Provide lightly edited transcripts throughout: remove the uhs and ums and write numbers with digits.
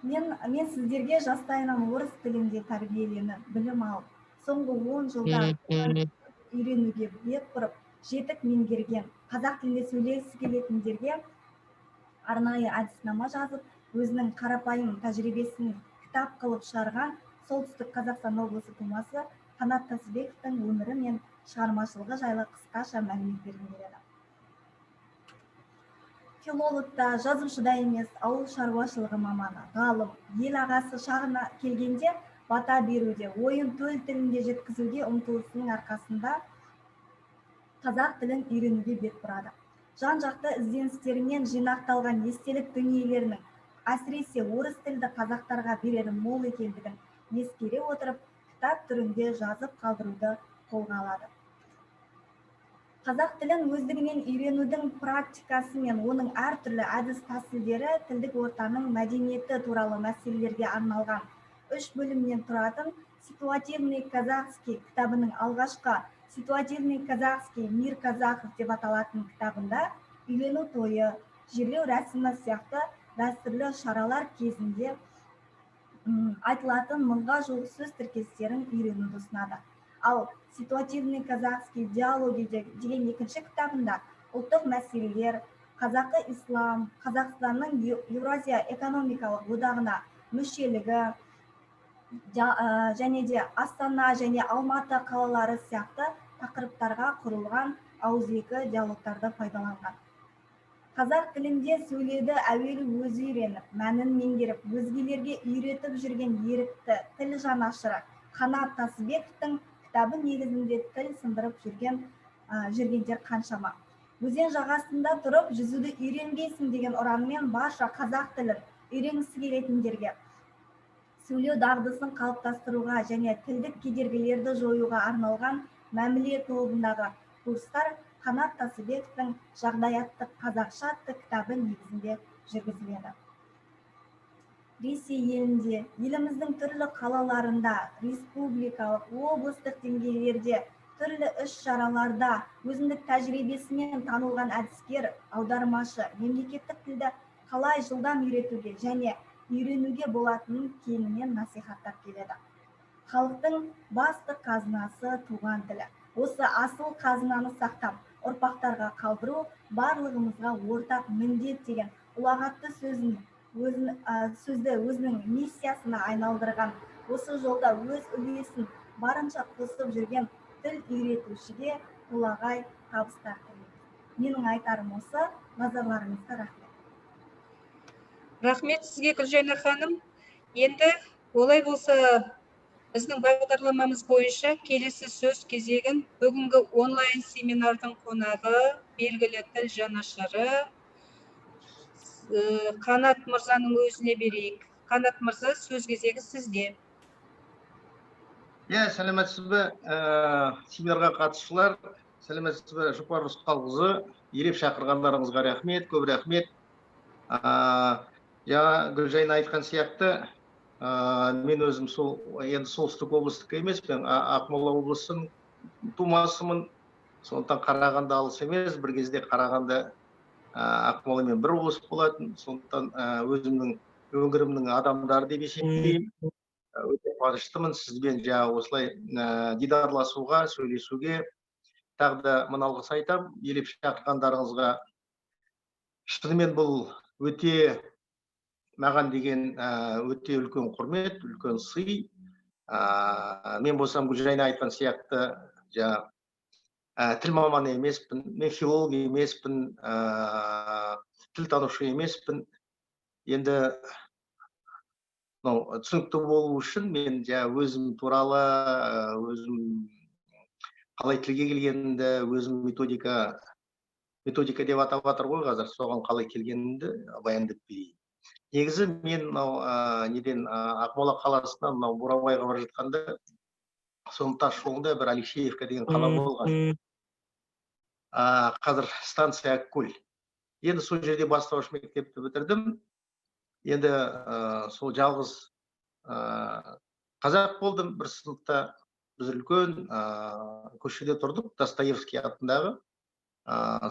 Мен сіздерге жастайынан орыс тілінде тәрбиеленіп, білім алып, соңғы 10 жылда үйренуге бет бұрып, жетік меңгерген, қазақ тілінде сөйлегісі келетіндерге арнайы әдіснама жазып, өзінің қарапайым тәжірибесін кітап қылып шығарған Солтүстік Қазақстан облысы тумасы Қанат Тасыбековтің өмірі мен шығармашылығы жайлы қысқаша мәлімет бергім келеді. Филолог та, жазушы да емес, ауыл шаруашылығы маманы, ғалым, ел ағасы шағына келгенде бата беруде, ойын төл тілінде жеткізуге ұмтылысының арқасында қазақ тілін үйренуге бет бұрады. Жан жақты ізденістерінен жинақталған естелік дүниелерінің, әсіресе орыс тілді қазақтарға берері мол екендігін ескере отырып, кітап түрінде жазып қалдыруды қолға алады. Қазақ тілін өздігінен үйренудің практикасы мен оның әртүрлі әдіс тәсілдері, тілдік ортаның мәдениеті туралы мәселелерге арналған үш бөлімнен тұратын «Ситуативный казахский» кітабының алғашқы «Ситуативный казахский. Мир казахов» деп аталатын кітабында үйлену тойы, жерлеу рәсімі сияқты дәстүрлі шаралар кезінде айтылатын 1000-ға жуық сөз тіркестерін үйренуді ұсынады. Ал «Ситуативный казахский диалоги» деген екінші кітабында ұлттық мәселелер, қазақы ислам, Қазақстанның Еуразия экономикалық одағына мүшелігі және де Астана және Алматы қалалары сияқты тақырыптарға құрылған ауызекі диалогтарды пайдаланған. Қазақ тілінде сөйлеуді әуелі өзі үйреніп, мәнін меңгеріп, өзгелерге үйретіп жүрген ерікті тіл жанашыры Қанат Тасыбековтің кітабы негізінде тіл сындырып жүргендер қаншама? Өзен жағасында тұрып жүзуді үйренбейсің деген ұранмен барша қазақ тілін үйренгісі келетіндерге сөйлеу дағдысын қалыптастыруға және тілдік кедергілерді жоюға арналған «Мәміле» тобындағы курстар Қанат Тасыбековтің «Жағдаяттық қазақша» атты кітабы негізінде жүргізіледі. Ресей елінде, еліміздің түрлі қалаларында, республикалық, облыстық деңгейлерде түрлі іс шараларда өзіндік тәжірибесімен танылған әдіскер, аудармашы мемлекеттік тілді қалай жылдам үйретуге және үйренуге болатынын кеңінен насихаттап келеді. Халықтың басты қазынасы – туған тілі. Осы асыл қазынаны сақтап, ұрпақтарға қалдыру барлығымызға ортақ міндет деген ұлағатты сөзді өзінің миссиясына айналдырған, осы жолда өз үлесін барынша қосып жүрген тіл үйретушіге толағай табыстар тілейміз. Менің айтарым осы. Назарларыңызға рахмет. Рахмет сізге, Гүлжайна ханым. Енді олай болса, біздің бағдарламамыз бойынша келесі сөз кезегін бүгінгі онлайн семинардың қонағы, белгілі тіл жанашыры Қанат мырзаның өзіне берейік. Қанат мырза, сөз кезегі сізде. Иә, сәлеметсіз бе, семинарға қатысушылар, сәлеметсіз бе, Жұпар Рысқалқызы, елеп шақырғандарыңызға рахмет, көп рахмет. Жаңа Гүлжайна айтқан сияқты, мен өзім сол енді Солтүстік облыстікі емеспін, Ақмола облысының тумасымын. Сондықтан Қарағанды алыс емес, бір кезде Қарағанды Ақмоламен бір облыс болатын. Сондықтан өзімнің өңірімнің адамдары деп есептеймін. Өте қуаныштымын сізбен жаңа осылай дидарласуға, сөйлесуге. Тағы да мың алғыс айтамын елеп шақырғандарыңызға. Шынымен, бұл өте маған деген өте үлкен құрмет, үлкен сый. Мен болсам, Гүлжайна айтқан сияқты, жаңа тіл маманы емеспін, мен филолог емеспін, тілтанушы емеспін. Енді мынау түсінікті болу үшін мен жаңа өзім туралы, өзім қалай тілге келгенімді, өзім методика деп атап жатыр ғой қазір, соған қалай келгенімді баяндап берейін. Негізі мен мынау неден, Ақмола қаласынан мынау Бурабайға бара жатқанда, соның тас жолында бір Алексеевка деген қала болған, қазір станция Ақкөл. Енді сол жерде бастауыш мектепті бітірдім. Енді сол жалғыз қазақ болдым бір сыныпта. Біз үлкен көшеде тұрдық, Достоевский атындағы.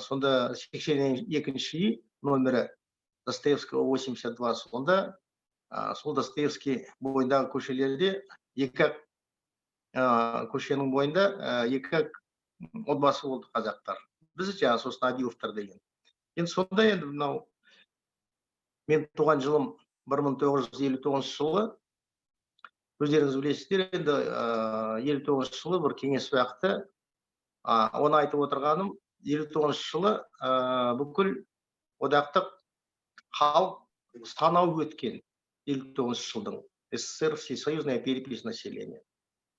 Сонда 82-үй, номері Достоевского 82. Сонда Сол Достоевский бойындағы көшелерде екі көшенің бойында екі отбасы болды қазақтар. Біз жаңағы, сосын Адиловтар деген. Енді сонда енді мынау мен туған жылым 1959 жылы, өздеріңіз білесіздер, енді 59 жылы бір кеңес уақыты. Оны айтып отырғаным, 59 жылы бүкіл одақтық халық санау өткен, 59 жылдың СССР всесоюзная перепись населения.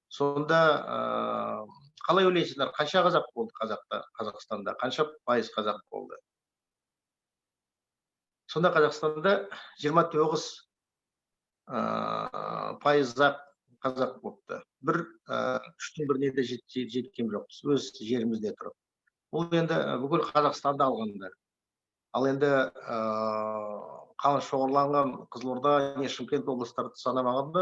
Сонда қалай ойлайсыздар, қанша қазақ болды қазақта, Қазақстанда қанша пайыз қазақ болды? Сонда Қазақстанда 29 пайыз қазақ болыпты. Бір үштің біріне де жеткен жоқпыз өз жерімізде тұрып. Бұл енді бүкіл Қазақстанды алғанда. Ал енді қалың шоғырланған Қызылорда не Шымкент облыстарды санамағанда,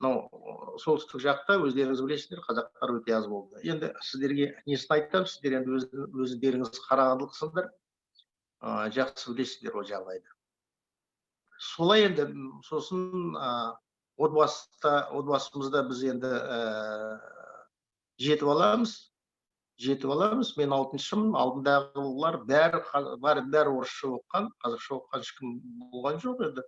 мынау солтүстік жақта, өздеріңіз білесіздер, қазақтар өте аз болды. Енді сіздерге несін айтамын, сіздер енді өздеріңіз қарағандылықсыңдар, жақсы білесіздер ол жағдайды. Солай енді сосын отбасымызда біз енді жеті баламыз, жеті баламыз. Мен алтыншымын. Алдындағылар бәрі бәрі орысша оқыған, қазақша оқыған ешкім болған жоқ енді.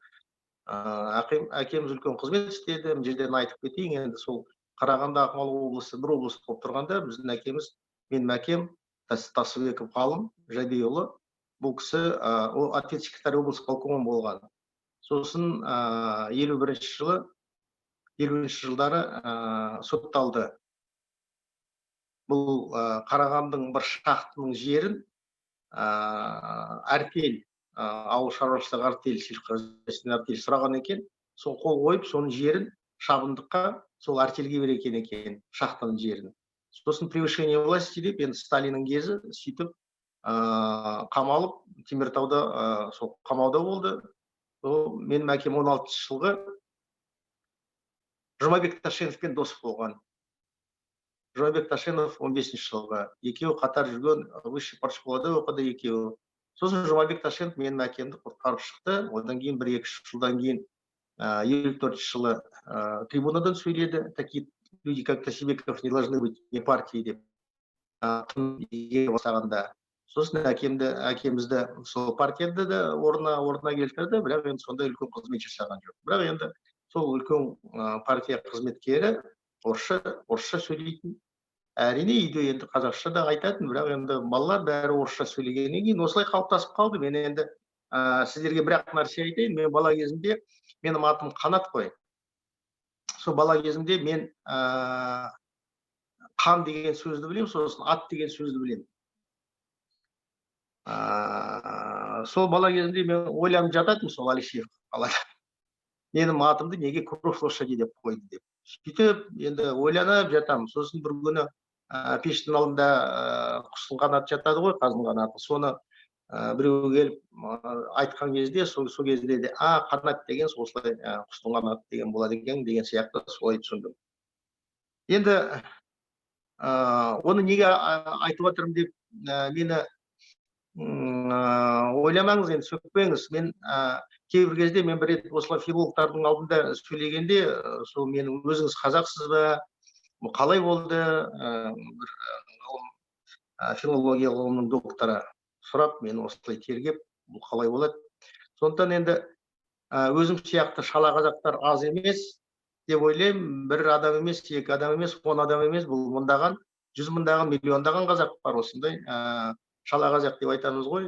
Әкеміз үлкен қызмет істеді. Мына жерден айтып кетейін, енді сол Қарағанды, Ақмола облысы бір облыс болып тұрғанда, біздің әкеміз, менің әкем Тасыбеков Ғалым Жабейұлы, бұл кісі ол ответский секретарь облисполкома болған. Сосын 51-жылы, 50-жылдары сотталды. Бұл Қарағандының бір шахтының жерін артель, ауыл шаруашылық артель, сельскохозяйственный артель сұраған екен. Сол қол қойып, соның жерін шабындыққа сол артельге берген екен, шахтаның жерін. Сосын превышение власти деп, енді Сталиннің кезі, сөйтіп қамалып, Теміртауда сол қамауда болды. Сол менің әкем 16 жылғы Жұмабек Ташеновпен дос болған. Жұмабек Ташенов 15 жылғы, екеуі қатар жүрген, высший партшколада оқыды екеуі. Сосын Жұмабек Ташенов менің әкемді құтқарып шықты. Одан кейін бір екі үш жылдан кейін, 54 жылы трибунадан сөйледі: «Такие люди, как Тасибеков, не должны быть вне партии», — деп бастағанда. Сосын әкемізді сол партияда да орнына келтірді, бірақ енді сондай үлкен қызмет жасаған жоқ. Бірақ енді сол үлкен партия қызметкері, орысша сөйлейтін. Әрине, үйде енді қазақша да айтатын, бірақ енді балалар бәрі орысша сөйлегеннен кейін осылай қалыптасып қалды. Мен енді сіздерге бір ақ нәрсе айтайын. Мен бала кезімде, менің атым Қанат қой, сол бала кезімде мен қан деген сөзді білемін, сосын ат деген сөзді білемін. Сол бала кезімде мен ойланып жататынмын, сол Алексеев қалада менің атымды неге «Кровь лошади» деп қойды деп. Сөйтіп енді ойланып жатамын. Сосын бір күні пештің алдында құстың қанаты жатады ғой, қаздың қанаты, соны біреу келіп айтқан кезде, сол кезде де «А, қанат деген осылай құстың қанаты деген болады екен» деген сияқты, солай түсіндім. Енді оны неге айтып жатырмын деп мені ойламаңыз, енді сөкпеңіз. Мен кейбір кезде, мен бір рет осылай филологтардың алдында сөйлегенде, сол менің «Өзіңіз қазақсыз ба, бұл қалай болды?» бір ғылым, филология ғылымының докторы сұрап, мені осылай тергеп, бұл қалай болады. Сондықтан енді өзім сияқты шала қазақтар аз емес деп ойлаймын. Бір адам емес, екі адам емес, 10 адам емес, бұл мыңдаған, жүз мыңдаған, миллиондаған қазақ бар осындай шала қазақ деп айтамыз ғой,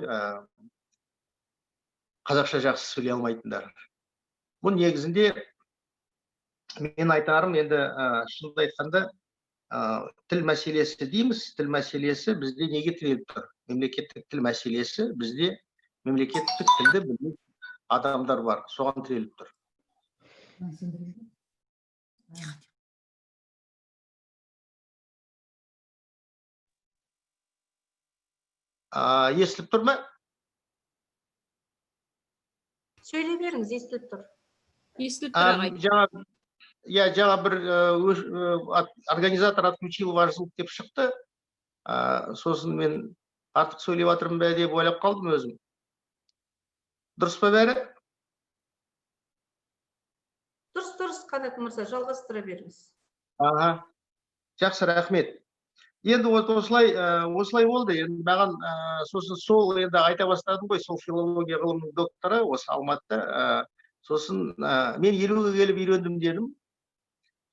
қазақша жақсы сөйлей алмайтындар. Бұл негізінде мен айтарым енді, шынымды айтқанда, тіл мәселесі дейміз. Тіл мәселесі бізде неге тіреліп тұр? Мемлекеттік тіл мәселесі бізде мемлекеттік тілді білмейтін адамдар бар, соған тіреліп тұр. Тихо. Естіліп тұр ма? Сөйлей беріңіз, естіліп тұр. Естіліп тұр, ағай. Жаңа, иә, жаңа бір «Организатор отключил ваш звук» деп шықты. Сосын мен артық сөйлеп жатырмын ба деп ойлап қалдым өзім. Дұрыс па бәрі? Дұрыс, Қанат мырза, жалғастыра беріңіз. Аха. Жақсы, рахмет. Енді вот осылай болды. Енді маған сосын сол енді айта бастадым ғой, сол филология ғылымының докторы осы Алматыда. Сосын мен 50-ге келіп үйрендім дедім.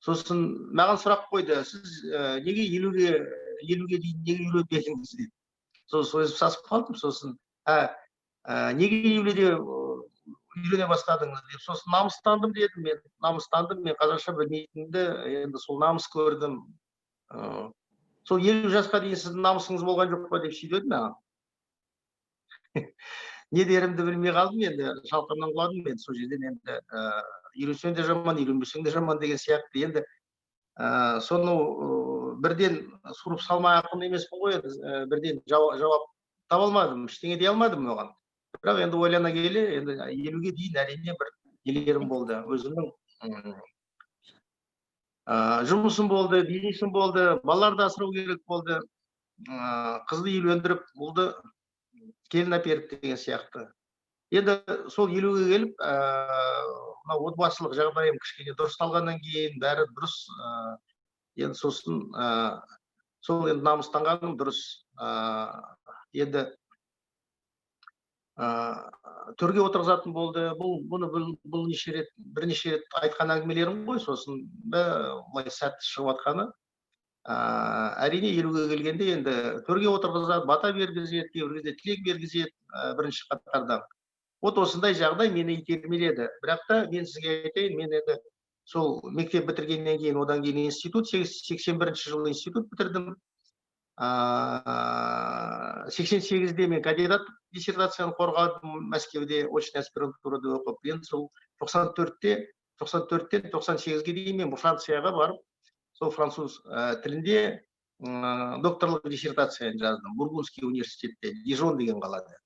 Сосын маған сұрақ қойды: сіз неге 50-ге дейін неге үйренбедіңіз деп. Сосын өзім сасып қалдым. Сосын неге 50-де үйрене бастадыңыз деп. Сосын намыстандым дедім мен. Намыстандым, мен қазақша білмейтінімді енді сол намыс көрдім. Сол 50 жасқа дейін сіздің намысыңыз болған жоқ па деп сөйледі маған. Не дерімді білмей қалдым енді, шалқамнан құладым енді сол жерден. Енді үйренсең де жаман, үйренбесең де жаман деген сияқты. Енді соны бірден суырып салма ақын емеспін ғой енді, бірден жауап таба алмадым, ештеңе дей алмадым оған. Бірақ енді ойлана келе, енді 50-ге дейін әрине бір нелерім болды, өзімнің жұмысым болды, бизнесім болды, балаларды асырау керек болды, қызды үйлендіріп, ұлды келін әперіп деген сияқты. Енді сол 50-ге келіп, мынау отбасылық жағдайым кішкене дұрысталғаннан кейін, бәрі дұрыс, енді сосын сол енді намыстанғаным дұрыс. Енді төрге отырғызатын болды. Бұл неше рет, бірнеше рет айтқан әңгімелерім ғой. Сосын былай сәтті шығып жатқаны. Әрине 50-ге келгенде енді төрге отырғызады, бата бергізеді, кейбір кезде тілек бергізеді, бірінші қатардан. Вот осындай жағдай мені итермеледі. Бірақ та мен сізге айтайын, мен енді сол мектеп бітіргеннен кейін, одан кейін институт, 81-ші жылы институт бітірдім. 88-де мен кандидат диссертацияны қорғадым Мәскеуде, очный аспирантурада оқып. Енді сол 94-тен 98-ге дейін мен Францияға барып, сол француз тілінде докторлық диссертацияны жаздым Бургундский университетте, Дижон деген қалада.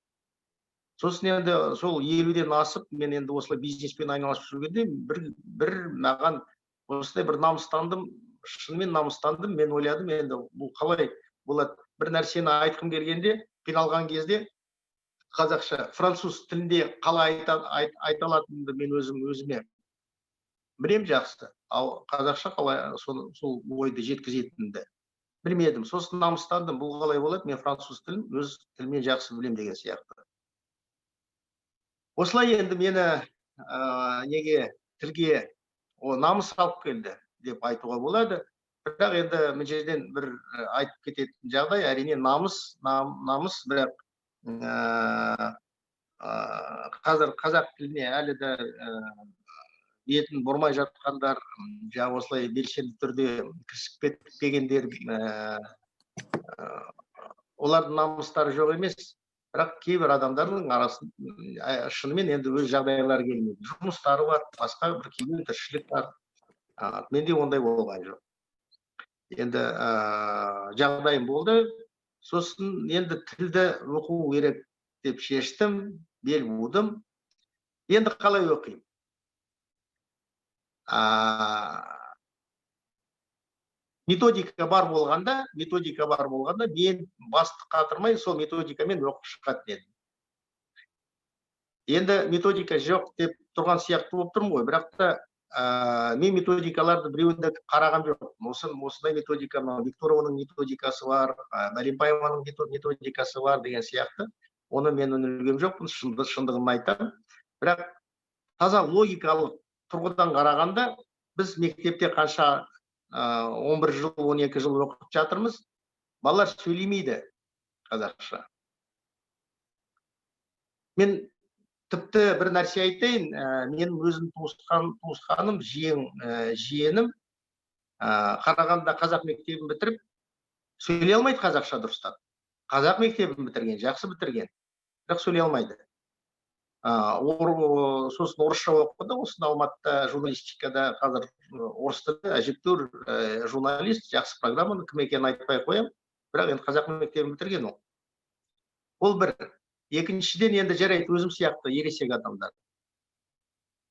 Сосын енді сол 50-ден асып, мен енді осылай бизнеспен айналысып жүргенде бір маған осындай бір намыстандым, шынымен намыстандым. Мен ойладым, енді бұл қалай болады, бір нәрсені айтқым келгенде, қиналған кезде қазақша, француз тілінде қалай айта алатынымды мен өзім өзіме білем жақсы, ал қазақша қалай сол ойды жеткізетінімді білмедім. Сосын намыстандым, бұл қалай болады, мен француз тілін өз тілімнен жақсы білемін деген сияқты. Осылай енді мені неге тілге намыс алып келді деп айтуға болады. Бірақ енді мына жерден бір айтып кететін жағдай, әрине намыс, бірақ қазір қазақ тіліне әлі де бетін бұрмай жатқандар, жаңа осылай белсенді түрде кірісіп кетпегендер, олардың намыстары жоқ емес. Бірақ кейбір адамдардың арасын, шынымен енді өз жағдайлары келмейді, жұмыстары бар, басқа бір күйбең тіршілік бар. Менде ондай болған жоқ. Енді жағдайым болды. Сосын енді тілді оқу керек деп шештім, бел будым. Енді қалай оқимын? Методика бар болғанда мен басты қатырмай сол методикамен оқып шығатын едім. Енді методика жоқ деп тұрған сияқты болып тұрмын ғой, бірақ та мен методикаларды біреуін де қараған жоқпын. Осындай методика, мынау Викторованың методикасы бар, Бәленбаеваның методикасы бар деген сияқты. Оны мен үңілген жоқпын, шындығын айтамын. Бірақ таза логикалық тұрғыдан қарағанда, біз мектепте қанша 11 жыл, 12 жыл оқып жатырмыз, балалар сөйлемейді қазақша. Мен тіпті бір нәрсе айтайын, менің өзім туысқаным, жиенім, Қарағандыда қазақ мектебін бітіріп, сөйлей алмайды қазақша дұрыстап. Қазақ мектебін бітірген, жақсы бітірген, бірақ сөйлей алмайды. Сосын орысша оқыды осында Алматыда, журналистикада, қазір орыс тілі әжептәуір журналист, жақсы программаны, кім екенін айтпай ақ қоямын, бірақ енді қазақ мектебін бітірген ол. Ол бір. Екіншіден, енді жарайды, өзім сияқты ересек адамдар.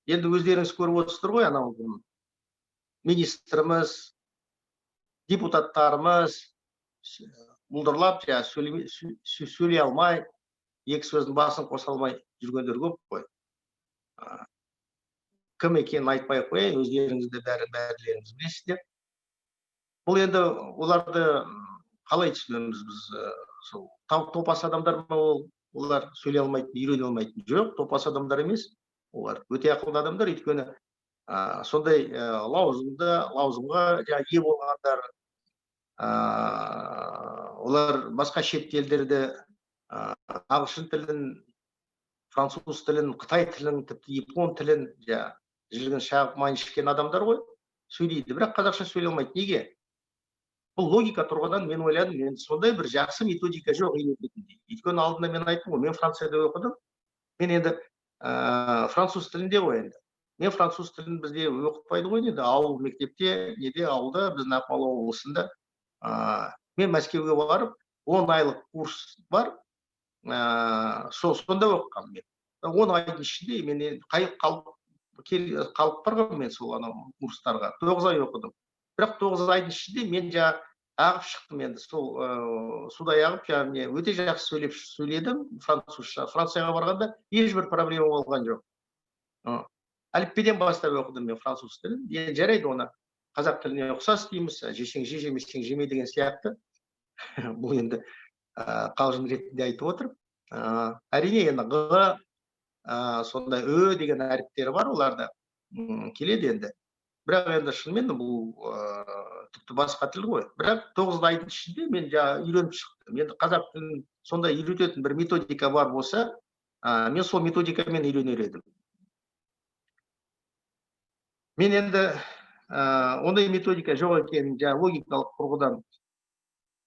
Енді өздеріңіз көріп отырсыздар ғой, анау министріміз, депутаттарымыз бұлдырлап, жаңағы сөйлей алмай, екі сөздің басын қоса алмай жүргендер көп қой. Кім екенін айтпай ақ қояйын, өздеріңіз де бәрілеріңіз білесіздер. Бұл енді оларды қалай түсінеміз біз? Сол топас адамдар ма ол? Олар сөйлей алмайтын, үйрене алмайтын? Жоқ, топас адамдар емес. Олар өте ақылды адамдар, өйткені сондай лауазымға жаңағы ие болғандар, олар басқа шет елдерде ағылшын тілін, француз тілін, қытай тілін, тіпті япон тілін жаңағы жілігін шағып, майын ішкен адамдар ғой, сөйлейді, бірақ қазақша сөйлей алмайды. Неге? Бұл логика тұрғыдан мен ойладым, мен сондай бір жақсы методика жоқ үйрететіндей. Өйткені алдында мен айттым ғой, мен Францияда оқыдым. Мен енді француз тілінде ғой енді. Мен француз тілін бізде оқытпайды ғой енді, ауыл мектепте, неде, ауылда, біздің Ақмола облысында. Мен Мәскеуге барып, 10 айлық курс бар, сонда оқығанмын мен. 10 айдың ішінде мен енді қалып барғанмын мен сол анау курстарға. 9 ай оқыдым. Бірақ 9 айдың ішінде мен жаңа ағып шықтым енді, сол судай ағып, жаңа не, өте жақсы сөйледім французша. Францияға барғанда ешбір проблема болған жоқ. Әліппеден бастап оқыдым мен француз тілін. Енді жарайды, оны қазақ тіліне ұқсас дейміз, жесең же, жемесең жеме деген сияқты. Бұл енді қалжың ретінде айтып отырмын. Әрине енді г, сондай ö деген әріптері бар оларда, келеді енді. Бірақ енді шынымен де бұл тіпті басқа тіл ғой. Бірақ 9 айдың ішінде мен жаңа үйреніп шықтым. Енді қазақ тілін сондай үйрететін бір методика бар болса, мен сол методикамен үйренер едім. Мен енді ондай методика жоқ екенін жаңа логикалық тұрғыдан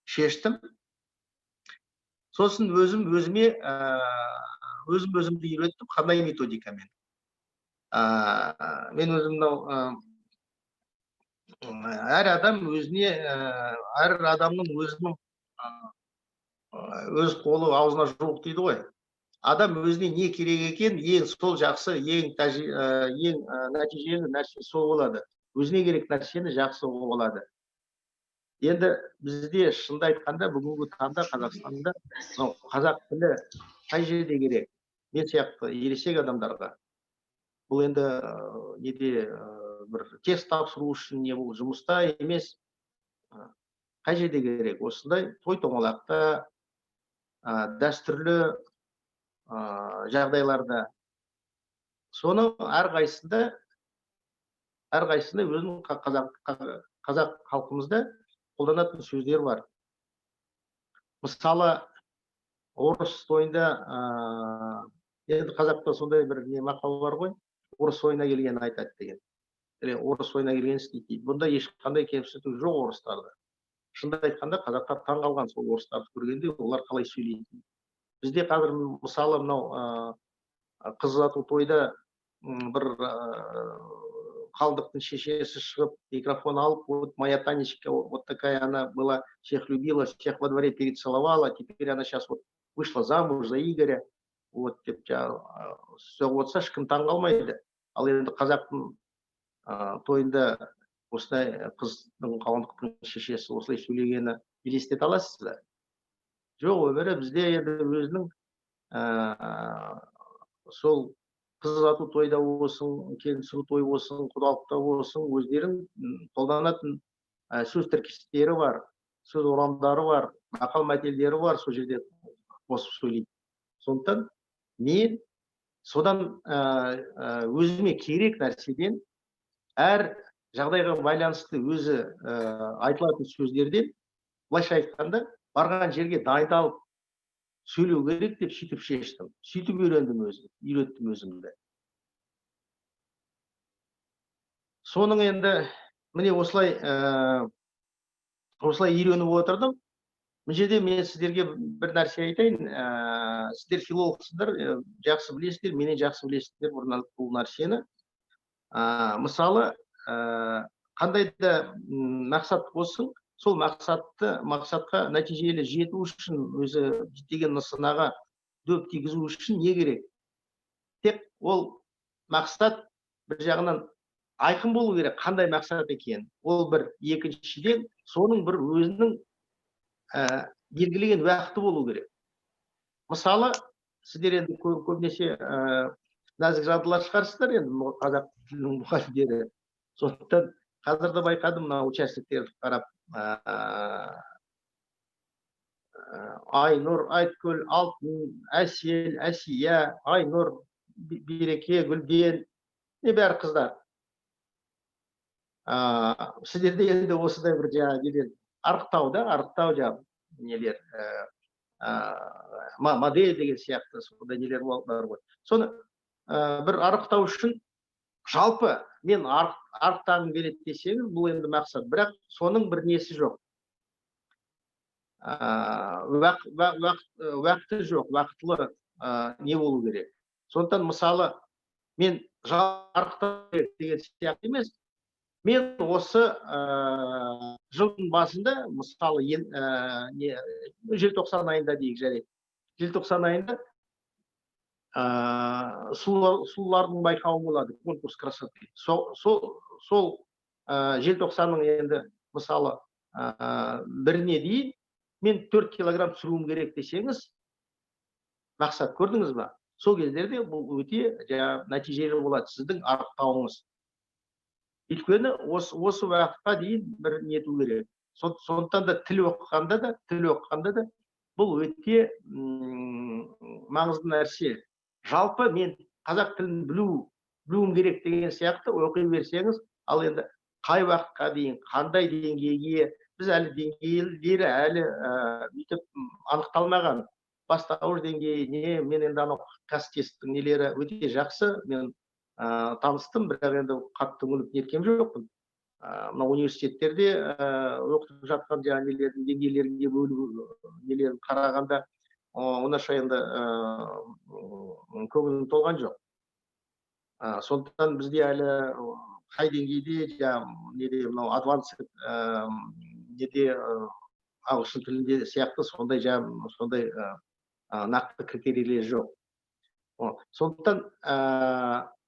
шештім. Сосын өзім өзіме, өзім өзімді үйреттім қандай методикамен. Мен өзім мынау, әр адам өзіне, әр адамның өзінің өз қолы аузына жуық дейді ғой. Адам өзіне не керек екен, ең сол жақсы, ең нәтижелі нәрсе сол болады. Өзіне керек нәрсені жақсы ұғып алады. Енді бізде шынды айтқанда, бүгінгі таңда Қазақстанда мынау қазақ тілі қай жерде керек? Мен сияқты ересек адамдарға бұл енді неде, бір тест тапсыру үшін, не, бұл жұмыста емес. Қай жерде керек? Осындай той томалақта, дәстүрлі жағдайларда. Соны әрқайсысында өзінің қазақ халқымызда қолданатын сөздер бар. Мысалы, орыс тойында, енді қазақта сондай бір не мақал бар ғой, орыс ойына келгенін айтады деген, или орыс ойына келгенін істейді дейді. Бұнда ешқандай кемсіту жоқ орыстарды. Шынды айтқанда, қазақтар таң қалған сол орыстарды көргенде, олар қалай сөйлейтінін. Бізде қазір, мысалы, мынау қыз ұзату тойда бір қалдықтың шешесі шығып, микрофон алып: «Вот моя Танечка, вот такая она была, всех любила, всех во дворе перецеловала, теперь она сейчас вот вышла замуж за Игоря», вот деп жаңағы соғып отырса, ешкім таң қалмайды. Ал енді қазақтың тойында осындай қыздың, қалыңдықтың шешесі осылай сөйлегені елестете аласыз ба? Жоқ. Өмірі бізде енді өзінің сол қыз ұзату тойда болсын, келін түсіру той болсын, құдалықта болсын, өздерінің қолданатын сөз тіркестері бар, сөз орамдары бар, мақал мәтелдері бар, сол жерде қосып сөйлейді. Сондықтан мен содан өзіме керек нәрседен, әр жағдайға байланысты өзі айтылатын сөздерден, былайша айтқанда, барған жерге дайындалып сөйлеу керек деп сөйтіп шештім, сөйтіп үйрендім өзім, үйреттім өзімді. Соның енді міне осылай осылай үйреніп отырдым. Мына жерде мен сіздерге бір нәрсе айтайын. Сіздер филологсыздар, жақсы білесіздер, менен жақсы білесіздер бұл нәрсені. Мысалы, қандай да мақсат болсын, сол мақсатқа нәтижелі жету үшін, өзі діттеген нысанаға дөп тигізу үшін не керек? Тек ол мақсат бір жағынан айқын болу керек, қандай мақсат екенін. Ол бір, екіншіден, соның бір өзінің белгілеген уақыты болу керек. Мысалы, сіздер енді көбінесе Нәзік жандылар шығарсыздар енді, қазақ тілінің мұғалімдері. Сондықтан қазір де байқадым, мына участниктерді қарап, Айнұр, Айткүл, Алтын, Әсел, Әсия, Айнұр, Береке, Гүлден, не бәрі қыздар. Сіздерде енді осындай бір жаңағы нелер, арықтау да, арықтау жаңағы нелер, модель деген сияқты сондай нелер бар ғой. Соны бір арықтау үшін жалпы мен арықтағым келеді десеңіз, бұл енді мақсат, бірақ соның бір несі жоқ. Уақыты жоқ, уақытылы не болу керек. Сондықтан мысалы мен арықтау керек деген сияқты емес, мен осы жылдың басында, мысалы, не, желтоқсан айында дейік, жарайды, желтоқсан айында сұлулардың байқауы болады, конкурс красоты. Сол желтоқсанның енді мысалы біріне дейін мен 4 килограмм түсіруім керек десеңіз, мақсат, көрдіңіз ба? Сол кездерде бұл өте жаңағы нәтижелі болады сіздің арықтауыңыз. Өйткені осы уақытқа дейін бір нету керек. Сондықтан да тіл оқығанда да бұл өте маңызды нәрсе. Жалпы мен қазақ тілін білуім керек деген сияқты оқи берсеңіз, ал енді қай уақытқа дейін, қандай деңгейге, біз әлі деңгейлері әлі бүйтіп анықталмаған. Бастауыш деңгейі не, мен енді анау Казтесттің нелері өте жақсы, мен таныстым, бірақ енді қатты үңіліп неткен жоқпын. Мына университеттерде оқытып жатқан жаңағы нелердің деңгейлерге бөлу нелерін қарағанда, оңаша енді көңілім толған жоқ. Сондықтан бізде әлі қай деңгейде, жаңағы неде мынау advanced, неде ағылшын тілінде сияқты сондай жаңағы сондай нақты критерийлер жоқ. Сондықтан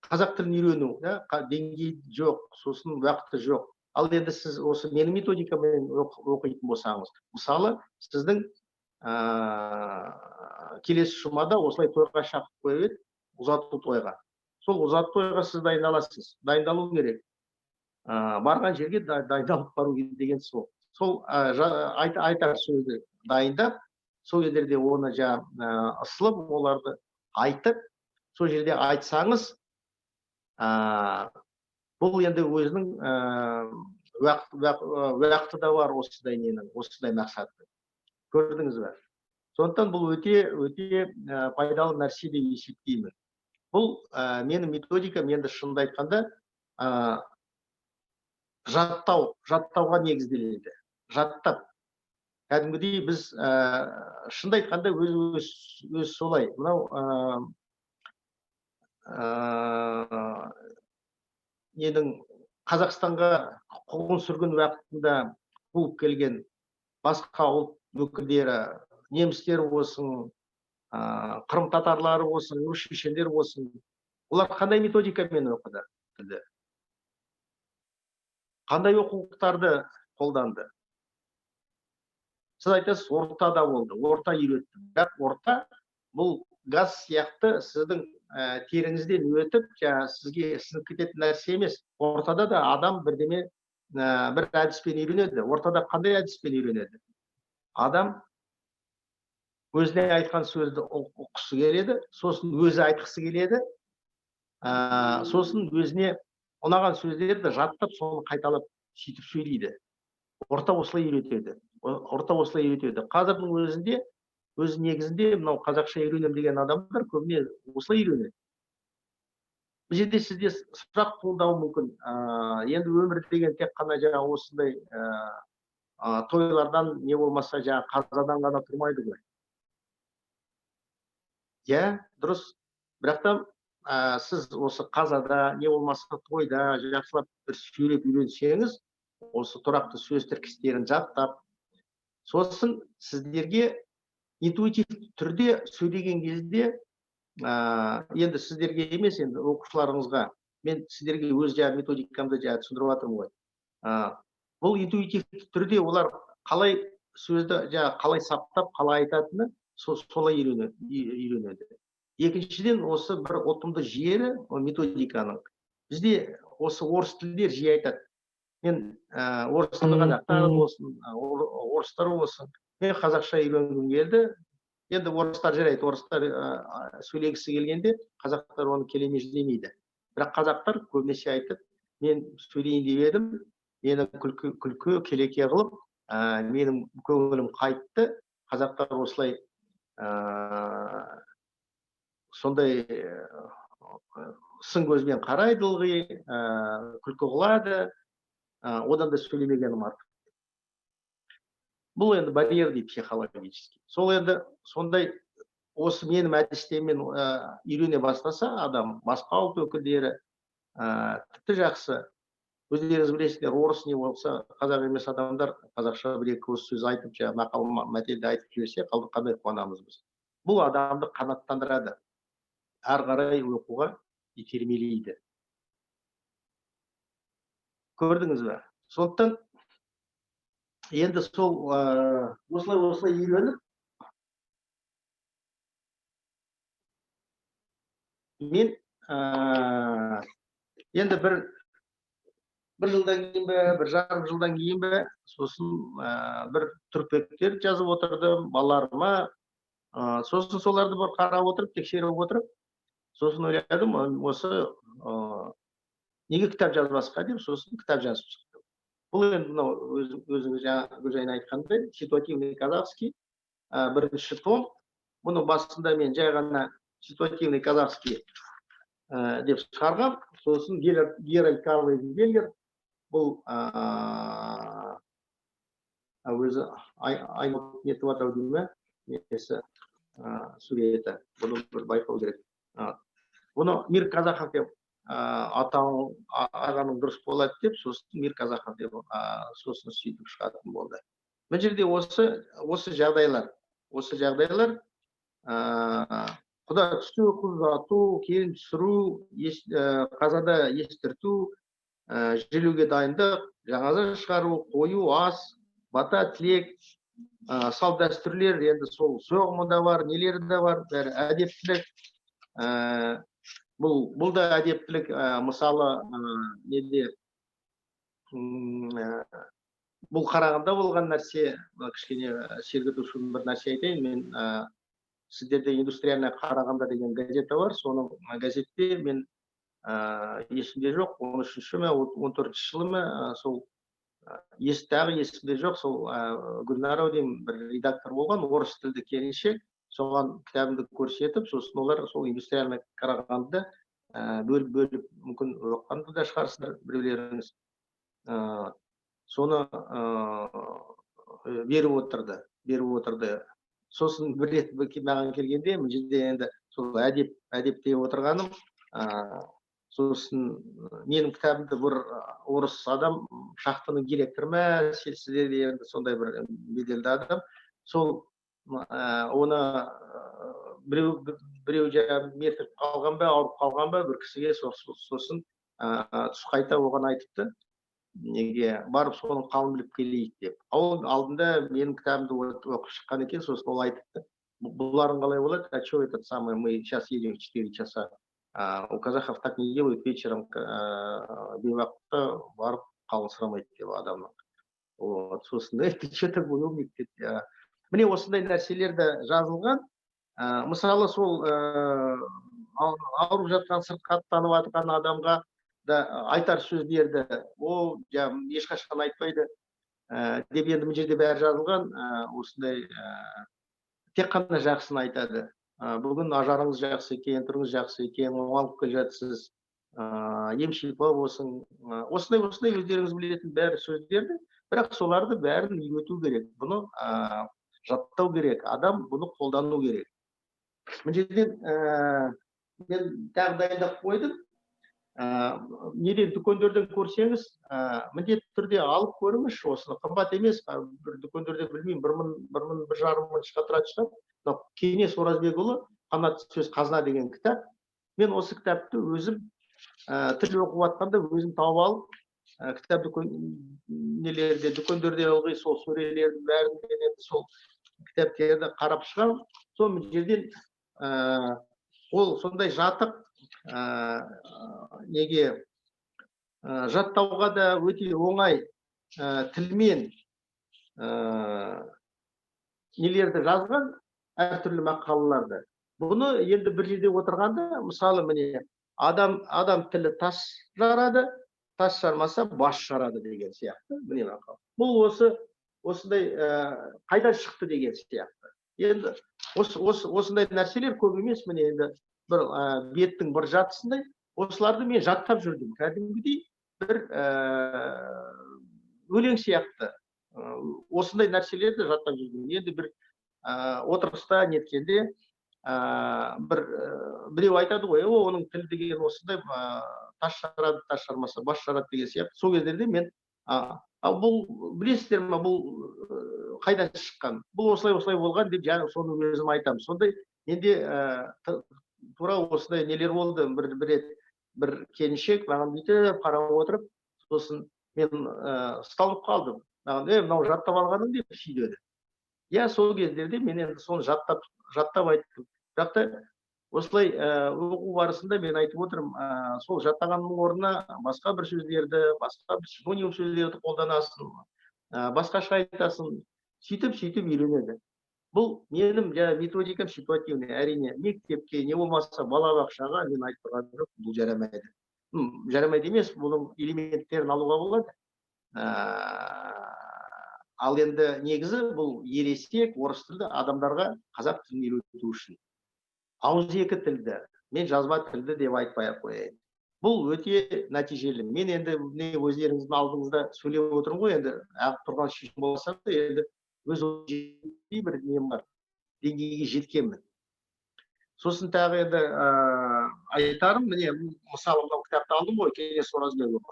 қазақ тілін үйрену, да, деңгей жоқ, сосын уақыты жоқ. Ал енді сіз осы менің методикаммен оқитын болсаңыз, мысалы, сіздің келесі жұмада осылай тойға шақырып қойып еді, ұзату тойға. Сол ұзату тойға сіз дайындаласыз, дайындалу керек. Барған жерге дайындалып бару керек деген сол. Сол, айтар сөзді дайындап, сол жерде оны жаңа ысылып, оларды айтып, сол жерде айтсаңыз, бұл енді өзінің уақыты да бар осындай ненің, осындай мақсаты. Көрдіңіз бе? Сондықтан бұл өте, өте пайдалы нәрсе деп есептеймін. Бұл менің методикам енді шынымды айтқанда, жаттауға негізделеді. Жаттап. Кәдімгідей біз, шынымды айтқанда, өз солай. Мынау, ненің Қазақстанға қуғын сүргін уақытында қуып келген басқа ұлт өкілдері, немістер болсын, қырым татарлары болсын, орыс шешендер болсын, олар қандай методикамен оқыды тілді? Қандай оқулықтарды қолданды? Сіз айтасыз, ортада болды, орта үйретті. Бірақ орта бұл газ сияқты сіздің теріңізден өтіп, жаңа сізге сіңіп кететін нәрсе емес. Ортада да адам бірдеме, бір әдіспен үйренеді. Ортада қандай әдіспен үйренеді? Адам өзіне айтқан сөзді ұққысы келеді, сосын өзі айтқысы келеді, сосын өзіне ұнаған сөздерді жаттап, соны қайталап сөйтіп сөйлейді. Орта осылай үйретеді. Орта осылай үйретеді. Қазірдің өзінде, өз негізінде мынау қазақша үйренемін деген адамдар көбіне осылай үйренеді. Бұл жерде сізде сұрақ туындауы мүмкін. Енді өмір деген тек қана жаңа осындай, тойлардан не болмаса жаңа қазадан ғана тұрмайды ғой. Иә, дұрыс. Бірақ та, сіз осы қазада, не болмаса тойда жақсылап бір сөйлеп үйренсеңіз, осы тұрақты сөз тіркестерін жаттап, сосын сіздерге интуитивті түрде сөйлеген кезде, енді сіздерге емес, енді оқушыларыңызға, мен сіздерге өз жаңа методикамды жаңа түсіндіріп жатырмын ғой. Бұл интуитивті түрде олар қалай сөзді жаңа қалай саптап, қалай айтатыны, солай үйренеді. Екіншіден, осы бір ұтымды жері методиканың. Бізде осы орыс тілдер жиі айтады. Мен орыс тілді қазақтар болсын, орыстар болсын, мен қазақша үйренгім келді. Енді орыстар жарайды, орыстар сөйлегісі келгенде қазақтар оны келемеждемейді. Бірақ қазақтар көбінесе айтып, мен сөйлейін деп едім, мені күлкі келеке қылып, менің көңілім қайтты. Қазақтар осылай сондай сын көзбен қарайды ылғи, күлкі қылады, одан да сөйлемегенім артық. Бұл енді барьер дейді психологический. Сол енді сондай осы менің әдістемемен үйрене бастаса адам, басқа ұлт өкілдері тіпті жақсы. Өздеріңіз білесіздер, орыс не болса, қазақ емес адамдар қазақша бір екі ауыз сөз айтып, жаңағы мақал мәтелді айтып жіберсе, қандай қуанамыз біз. Бұл адамды қанаттандырады, ары қарай оқуға итермелейді. Көрдіңіз бе? Сондықтан енді сол осылай үйреніп, мен енді бір жылдан кейін бе, 1,5 жылдан кейін бе, сосын бір түрпектер жазып отырдым балаларыма. Сосын соларды бір қарап отырып, тексеріп отырып, сосын ойладым, осы неге кітап жазбасқа деп, сосын кітап жазып шықтым. Бұл енді мынау өзіңіз жаңа Гүлжайна айтқандай, ситуативный казахский, бірінші том. Бұны басында мен жай ғана ситуативный казахский деп шығарғам. Сосын Геральд Карлович Геллер, бұл өзі айналып нетіп жатыр деймін бе, несі суреті, бұны бір байқау керек. Бұны Мир казахов деп атау ағаның дұрыс болады деп, сосын Мир казахов деп сосын сөйтіп шығатын болды. Мына жерде осы жағдайлар, құда түсу, қыз ұзату, келін түсіру, қазада естірту, жерлеуге дайындық, жаназа шығару, қою, ас, бата, тілек, салт дәстүрлер, енді сол соғымы да бар, нелері де бар, бәрі әдептілік. Бұл да әдептілік, мысалы, неде, бұл Қарағанда болған нәрсе, кішкене сергіту үшін бір нәрсе айтайын. Мен сіздерде Индустриальная Қарағанда деген газета бар, соның газетте мен есімде жоқ, 13-ші ме, 14-ші жылы ме, сол тағы есімде жоқ, сол Гүлнара деймін бір редактор болған, орыс тілді келіншек, соған кітабымды көрсетіп, сосын олар сол Индустриальная Қарағанды бөліп-бөліп, мүмкін оқығанды да шығарсыздар біреулеріңіз, соны беріп отырды. Сосын бір рет маған келгенде, мына жерде енді сол әдеп деп отырғаным, сосын менің кітабымды бір орыс адам, шахтаның директоры ма, сіздерде енді сондай бір беделді адам, сол оны біреу жаңағы мертіп қалған ба, ауырып қалған ба, бір кісіге сосын түс қайта оған айтыпты, неге барып соның қалын біліп келейік деп. Ол алдында менің кітабымды оқып шыққан екен, сосын ол айтыпты, бұларың қалай болады, а чё этот самый, мы сейчас едем в 4 часа, у казахов так не делают, вечером бейуақытта барып қалын сұрамайды деп адамның. Вот, сосын, ты чё такой умник деп. Міне осындай нәрселер де жазылған. Мысалы, сол ауырып жатқан, сырқаттанып жатқан адамға да айтар сөздерді ол ешқашан айтпайды деп енді мына жерде бәрі жазылған. Осындай тек қана жақсыны айтады. Бүгін ажарыңыз жақсы екен, түріңіз жақсы екен, оңалып келе жатсыз, ем шипа болсын. Осындай өздеріңіз білетін бәрі сөздерді, бірақ соларды бәрін үйрету керек, бұны жаттау керек, адам бұны қолдану керек. Мына жерден мен тағы дайындап қойдым. Неден дүкендерден көрсеңіз, міндетті түрде алып көріңізші осыны, қымбат емес, бір дүкендерде білмеймін, бір мың, бір мың, бір жарым мың шыға тұратын шығар. Мынау Кеңес Оразбекұлы Қанатты сөз қазына деген кітап. Мен осы кітапты өзім тіл оқып жатқанда өзім тауып алып, кітап нелерде, дүкендерде ылғи сол сөрелердің бәрін мен енді сол кітаптерді қарап шығамын. Сол жерден Ол сондай жатық, неге жаттауға да өте оңай тілмен нелерді жазған, әртүрлі мақалаларды. Бұны енді бір жерде отырғанда, мысалы, міне, адам тілі тас жарады, тас жармаса, бас жарады деген сияқты. Міне, мақал. Бұл осындай қайдан шықты деген сияқты. Енді осындай нәрселер көп емес, міне, енді бір беттің бір жартысындай. Осыларды мен жаттап жүрдім, кәдімгідей бір өлең сияқты. Осындай нәрселерді жаттап жүрдім. Енді бір отырыста неткенде бір біреу айтады ғой: «О, оның тілі деген осындай, тас жарады, тас жармаса, бас жарады» деген сияқты. Сол кездерде мен ал бұл, білесіздер ма, бұл қайдан шыққан, бұл осылай осылай болған деп, жаңа соны өзім айтамын. Сондай менде тура осындай нелер болды. Бір рет бір келіншек маған бүйтіп қарап отырып, сосын мен ұсталып қалдым. Маған: «Е, мынау жаттап алғаның», — деп сөйледі. Иә, сол кездерде мен енді соны жаттап айттым. Бірақ та осылай оқу барысында мен айтып отырмын, сол жаттағанның орнына басқа бір сөздерді, басқа бір синоним сөздерді қолданасың, басқаша айтасың. Сөйтіп сөйтіп үйренеді. Бұл менің жаңағы методикам ситуативный. Әрине, мектепке не болмаса балабақшаға мен айтып тұрған жоқпын, бұл жарамайды. Жарамайды емес, бұның элементтерін алуға болады. Ал енді негізі бұл ересек орыс тілді адамдарға қазақ тілін үйрету үшін ауызекі тілді, мен жазба тілді деп айтпай ақ қояйын, бұл өте нәтижелі. Мен енді міне, өздеріңіздің алдыңызда сөйлеп отырмын ғой, енді ағып тұрған шешім болса да, енді өз бір нем бар, деңгейге жеткенмін. Сосын тағы енді айтарым, міне, мысалы, мынау кітапты алдым ғой, Кеңес Оразбекұлы.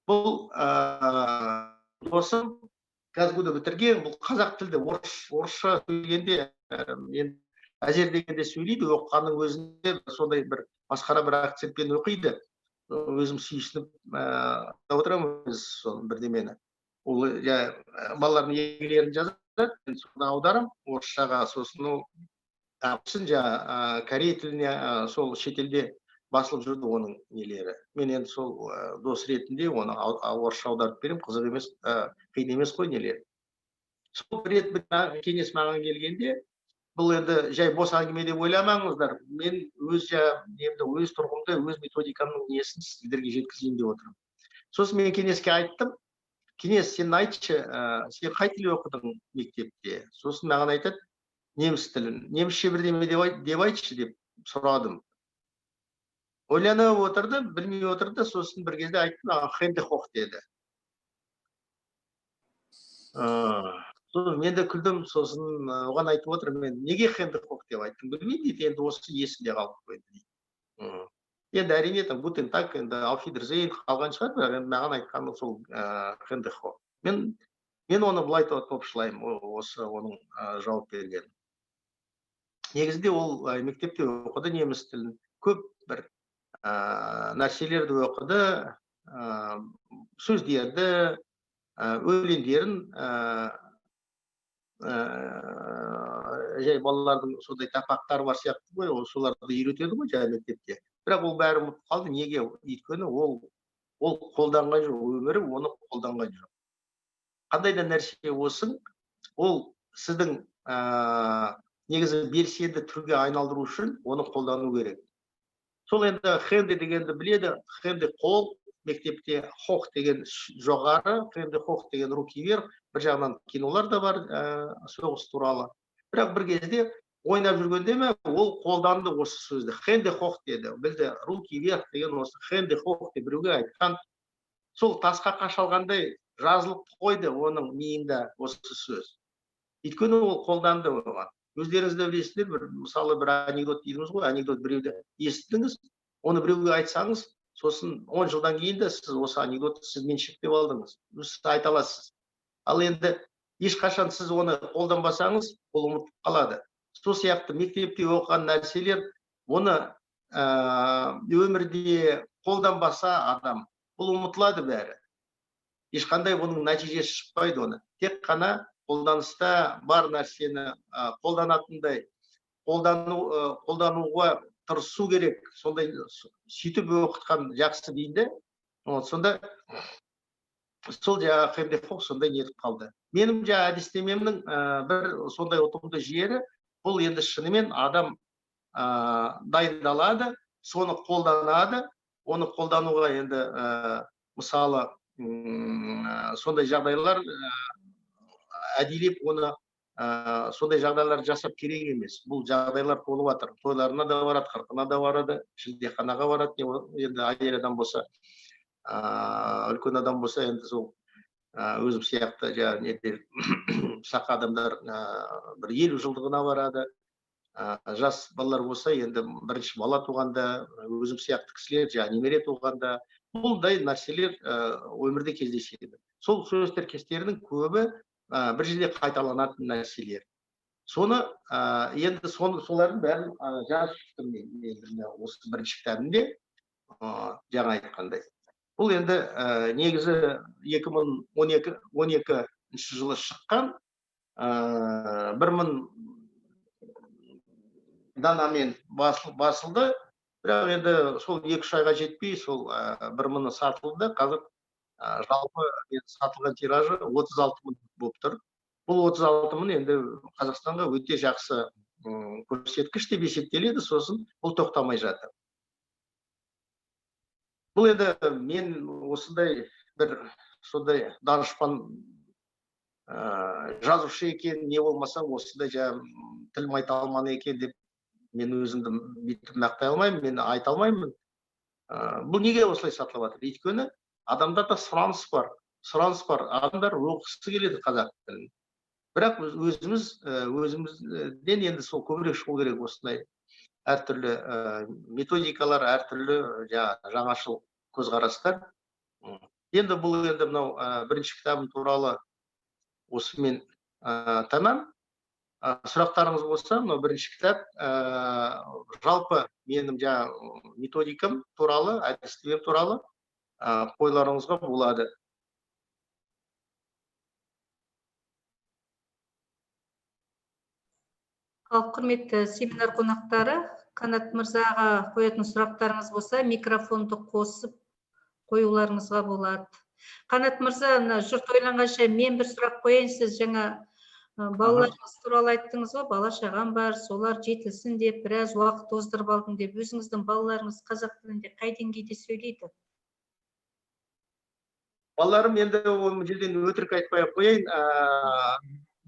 Бұл досым, КазГУ-ды бітірген. Бұл қазақ тілді орысша сөйлегенде енді әзер дегенде сөйлейді. Оқығанның өзінде сондай бір масқара бір акцентпен оқиды. Өзім сүйсініп отырамын соны бірдемені. Ол балалардың еңбектерін жазады, мен соны аударамын орысшаға. Сосын ол жаңа корей тіліне, сол шетелде басылып жүрді оның нелері. Мен енді сол дос ретінде оны орысша аударып беремін. Қызық емес, қиын емес қой нелер. Сол бір рет бір Кеңес маған келгенде, бұл енді жай бос әңгіме деп ойламаңыздар, мен өз немді, өз тұрғымды, өз методикамның несін сіздерге жеткізейін деп отырмын. Сосын мен Кеңеске айттым: «Кеңес, сен айтшы, сен қай тіл оқыдың мектепте?» Сосын маған айтады: «Неміс тілін». «Немісше бірдеме деп айт, деп айтшы», — деп сұрадым. Ойланып отырды, білмей отырды. Сосын бір кезде айтты маған: «Hände hoch», — деді. Сосын мен де күлдім. Сосын оған айтып отырмын мен: «Неге Hände hoch деп айттың?» «Білмеймін, — дейді, — енді осы есімде қалып қойды», — дейді. Енді әрине, там Guten Tag, енді Auf Wiedersehen қалған шығар, бірақ енді маған айтқаны сол Hände hoch. Мен оны былай топшылаймын, осы оның жауап бергенін. Негізінде ол мектепте оқыды неміс тілін, көп бір нәрселерді оқыды, сөздерді, өлеңдерін, жай балалардың сондай тақпақтары бар сияқты ғой, ол соларды үйретеді ғой жаңа мектепте. Бірақ ол бәрі ұмытып қалды. Неге? Өйткені ол қолданған жоқ, өмірі оны қолданған жоқ. Қандай да нәрсе болсын, ол сіздің негізі белсенді түрге айналдыру үшін оны қолдану керек. Сол енді Hände дегенді біледі. Hände — қол мектепте, hoch деген жоғары, Hände hoch деген руки вверх. Бір жағынан кинолар да бар соғыс туралы. Бірақ бір кезде ойнап жүргенде ме, ол қолданды осы сөзді: «Hände hoch», — деді. Білді, руки вверх деген осы Hände hoch деп біреуге айтқан. Сол тасқа қашалғандай жазылып қойды оның миында осы сөз, өйткені ол қолданды оған. Өздеріңіз де білесіздер, бір мысалы, бір анекдот дейміз ғой, анекдот біреуді естідіңіз, оны біреуге айтсаңыз, сосын 10 жылдан кейін де сіз осы анекдотты сіз меншіктеп алдыңыз, сіз айта аласыз. Ал енді ешқашан сіз оны қолданбасаңыз, ол ұмытып қалады. Сол сияқты мектепте оқыған нәрселер, оны өмірде қолданбаса адам, бұл ұмытылады бәрі, ешқандай бұның нәтижесі шықпайды. Оны тек қана қолданыста бар нәрсені қолданатындай, қолдануға Тырысу керек, сондай сөйтіп оқытқан жақсы деймін де. Вот сонда сол жаңағы Хенри Фокс сондай нетіп қалды. Менің жаңағы әдістемемнің бір сондай ұтымды жері, бұл енді шынымен адам дайындалады, соны қолданады. Оны қолдануға енді мысалы сондай жағдайлар әдейілеп оны сондай жағдайлар жасап керек емес. Бұл жағдайлар болып жатыр. Тойларына да барады, қырқына да барады, шілдеханаға барады. Енді әйел адам болса, үлкен адам болса, енді сол өзім сияқты жаңағы неде сақа адамдар бір 50 жылдығына барады. Жас балалар болса, енді бірінші бала туғанда, өзім сияқты кісілер жаңағы немере туғанда, бұндай нәрселер өмірде кездеседі. Сол сөз тіркестерінің көбі бір жерде қайталанатын нәрселер. Соны енді соны солардың бәрін жазып шықтым мен енді мына осы бірінші кітабымда, жаңа айтқандай. Бұл енді негізі 2012 12 жылы шыққан, 1000 данамен басылды. Бірақ енді сол 2-3 айға жетпей сол 1000-ы сатылды. Қазір жалпы енді сатылған тиражы 36 мың болып тұр. Бұл 36 мың енді Қазақстанға өте жақсы көрсеткіш деп есептеледі. Сосын бұл тоқтамай жатыр. Бұл енді мен осындай бір сондай данышпан жазушы екен, не болмаса осындай жаңа тіл майталманы екен деп мен өзімді бүйтіп мақтай алмаймын, мен айта алмаймын. Бұл неге осылай сатылып жатыр? Өйткені адамдарда сұраныс бар, сұраныс бар. Адамдар оқығысы келеді қазақ тілін. Бірақ біз өзімізден енді сол көбірек шығу керек, осындай әртүрлі методикалар, әртүрлі жаңашыл көзқарастар. Енді бұл енді мынау бірінші кітабым туралы осымен тәмам. Сұрақтарыңыз болса, мынау бірінші кітап, жалпы менің жаңа методикам туралы, әдістемем туралы қойларыңызға болады. Ал құрметті семинар қонақтары, Қанат мырзаға қоятын сұрақтарыңыз болса, микрофонды қосып қоюларыңызға болады. Қанат мырза, мына жұрт ойланғанша мен бір сұрақ қояйын. Сіз жаңа балаларыңыз туралы айттыңыз ғой, бала шағам бар, солар жетілсін деп біраз уақыт оздырып алдым деп. Өзіңіздің балаларыңыз қазақ тілінде қай деңгейде сөйлейді? Балаларым енді ол жерден өтірік айтпай ақ қояйын.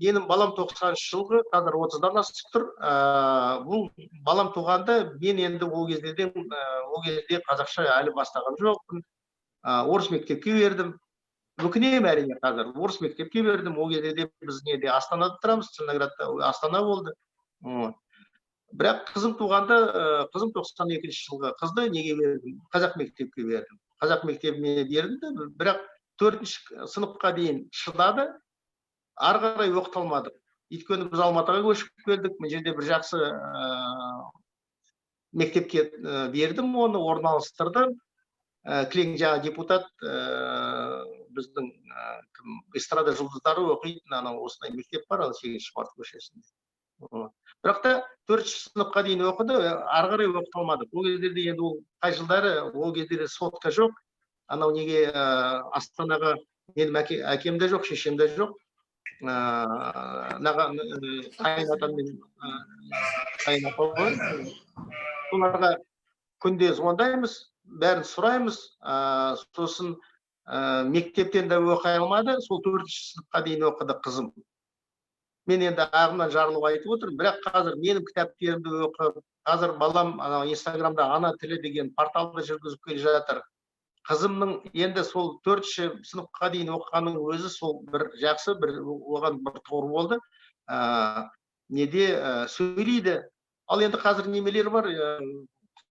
Менің балам 90 жылғы, қазір 30-дан асып тұр. Бұл балам туғанда мен енді ол кездерден, ол кезде қазақша әлі бастаған жоқпын. Орыс мектепке бердім. Өкінемін әрине қазір. Орыс мектепке бердім. Ол кезде де біз неде Астанада тұрамыз, Целиноградта Астана болды. Бірақ қызым туғанда, қызым 92 жылғы қызды неге бердім? Қазақ мектепке бердім. Қазақ мектебіне бердім де, бірақ 4-ші сыныпқа дейін шыдады. Ары қарай оқыта алмадық. Өйткені біз Алматыға көшіп келдік. Мына жерде бір жақсы мектепке бердім, оны орналастырдым. Кілең жаңа депутат, біздің кім, эстрада жұлдыздары оқитын анау осындай мектеп бар, ана 8 март көшесінде. Бірақ та 4-ші сыныпқа дейін оқыды, ары қарай оқыта алмадық. Ол кездерде енді ол қай жылдары, ол кездерде сотка жоқ. Анау неге, Астанаға менің әкем де жоқ, шешем де жоқ. Қайын атам мен қайын апам бар. Соларға күнде звондаймыз, бәрін сұраймыз. Сосын мектептен де оқи алмады, сол 4-ші сыныпқа дейін оқыды қызым. Мен енді ағымнан жарылып айтып отырмын, бірақ қазір менің кітаптерімді оқып, қазір балам анау Инстаграмда ана тілі деген порталды жүргізіп келе жатыр. Қызымның енді сол 4-ші сыныпқа дейін оқығанның өзі сол бір жақсы, бір оған бір тұғыр болды. Неде, сөйлейді. Ал енді қазір немелер бар,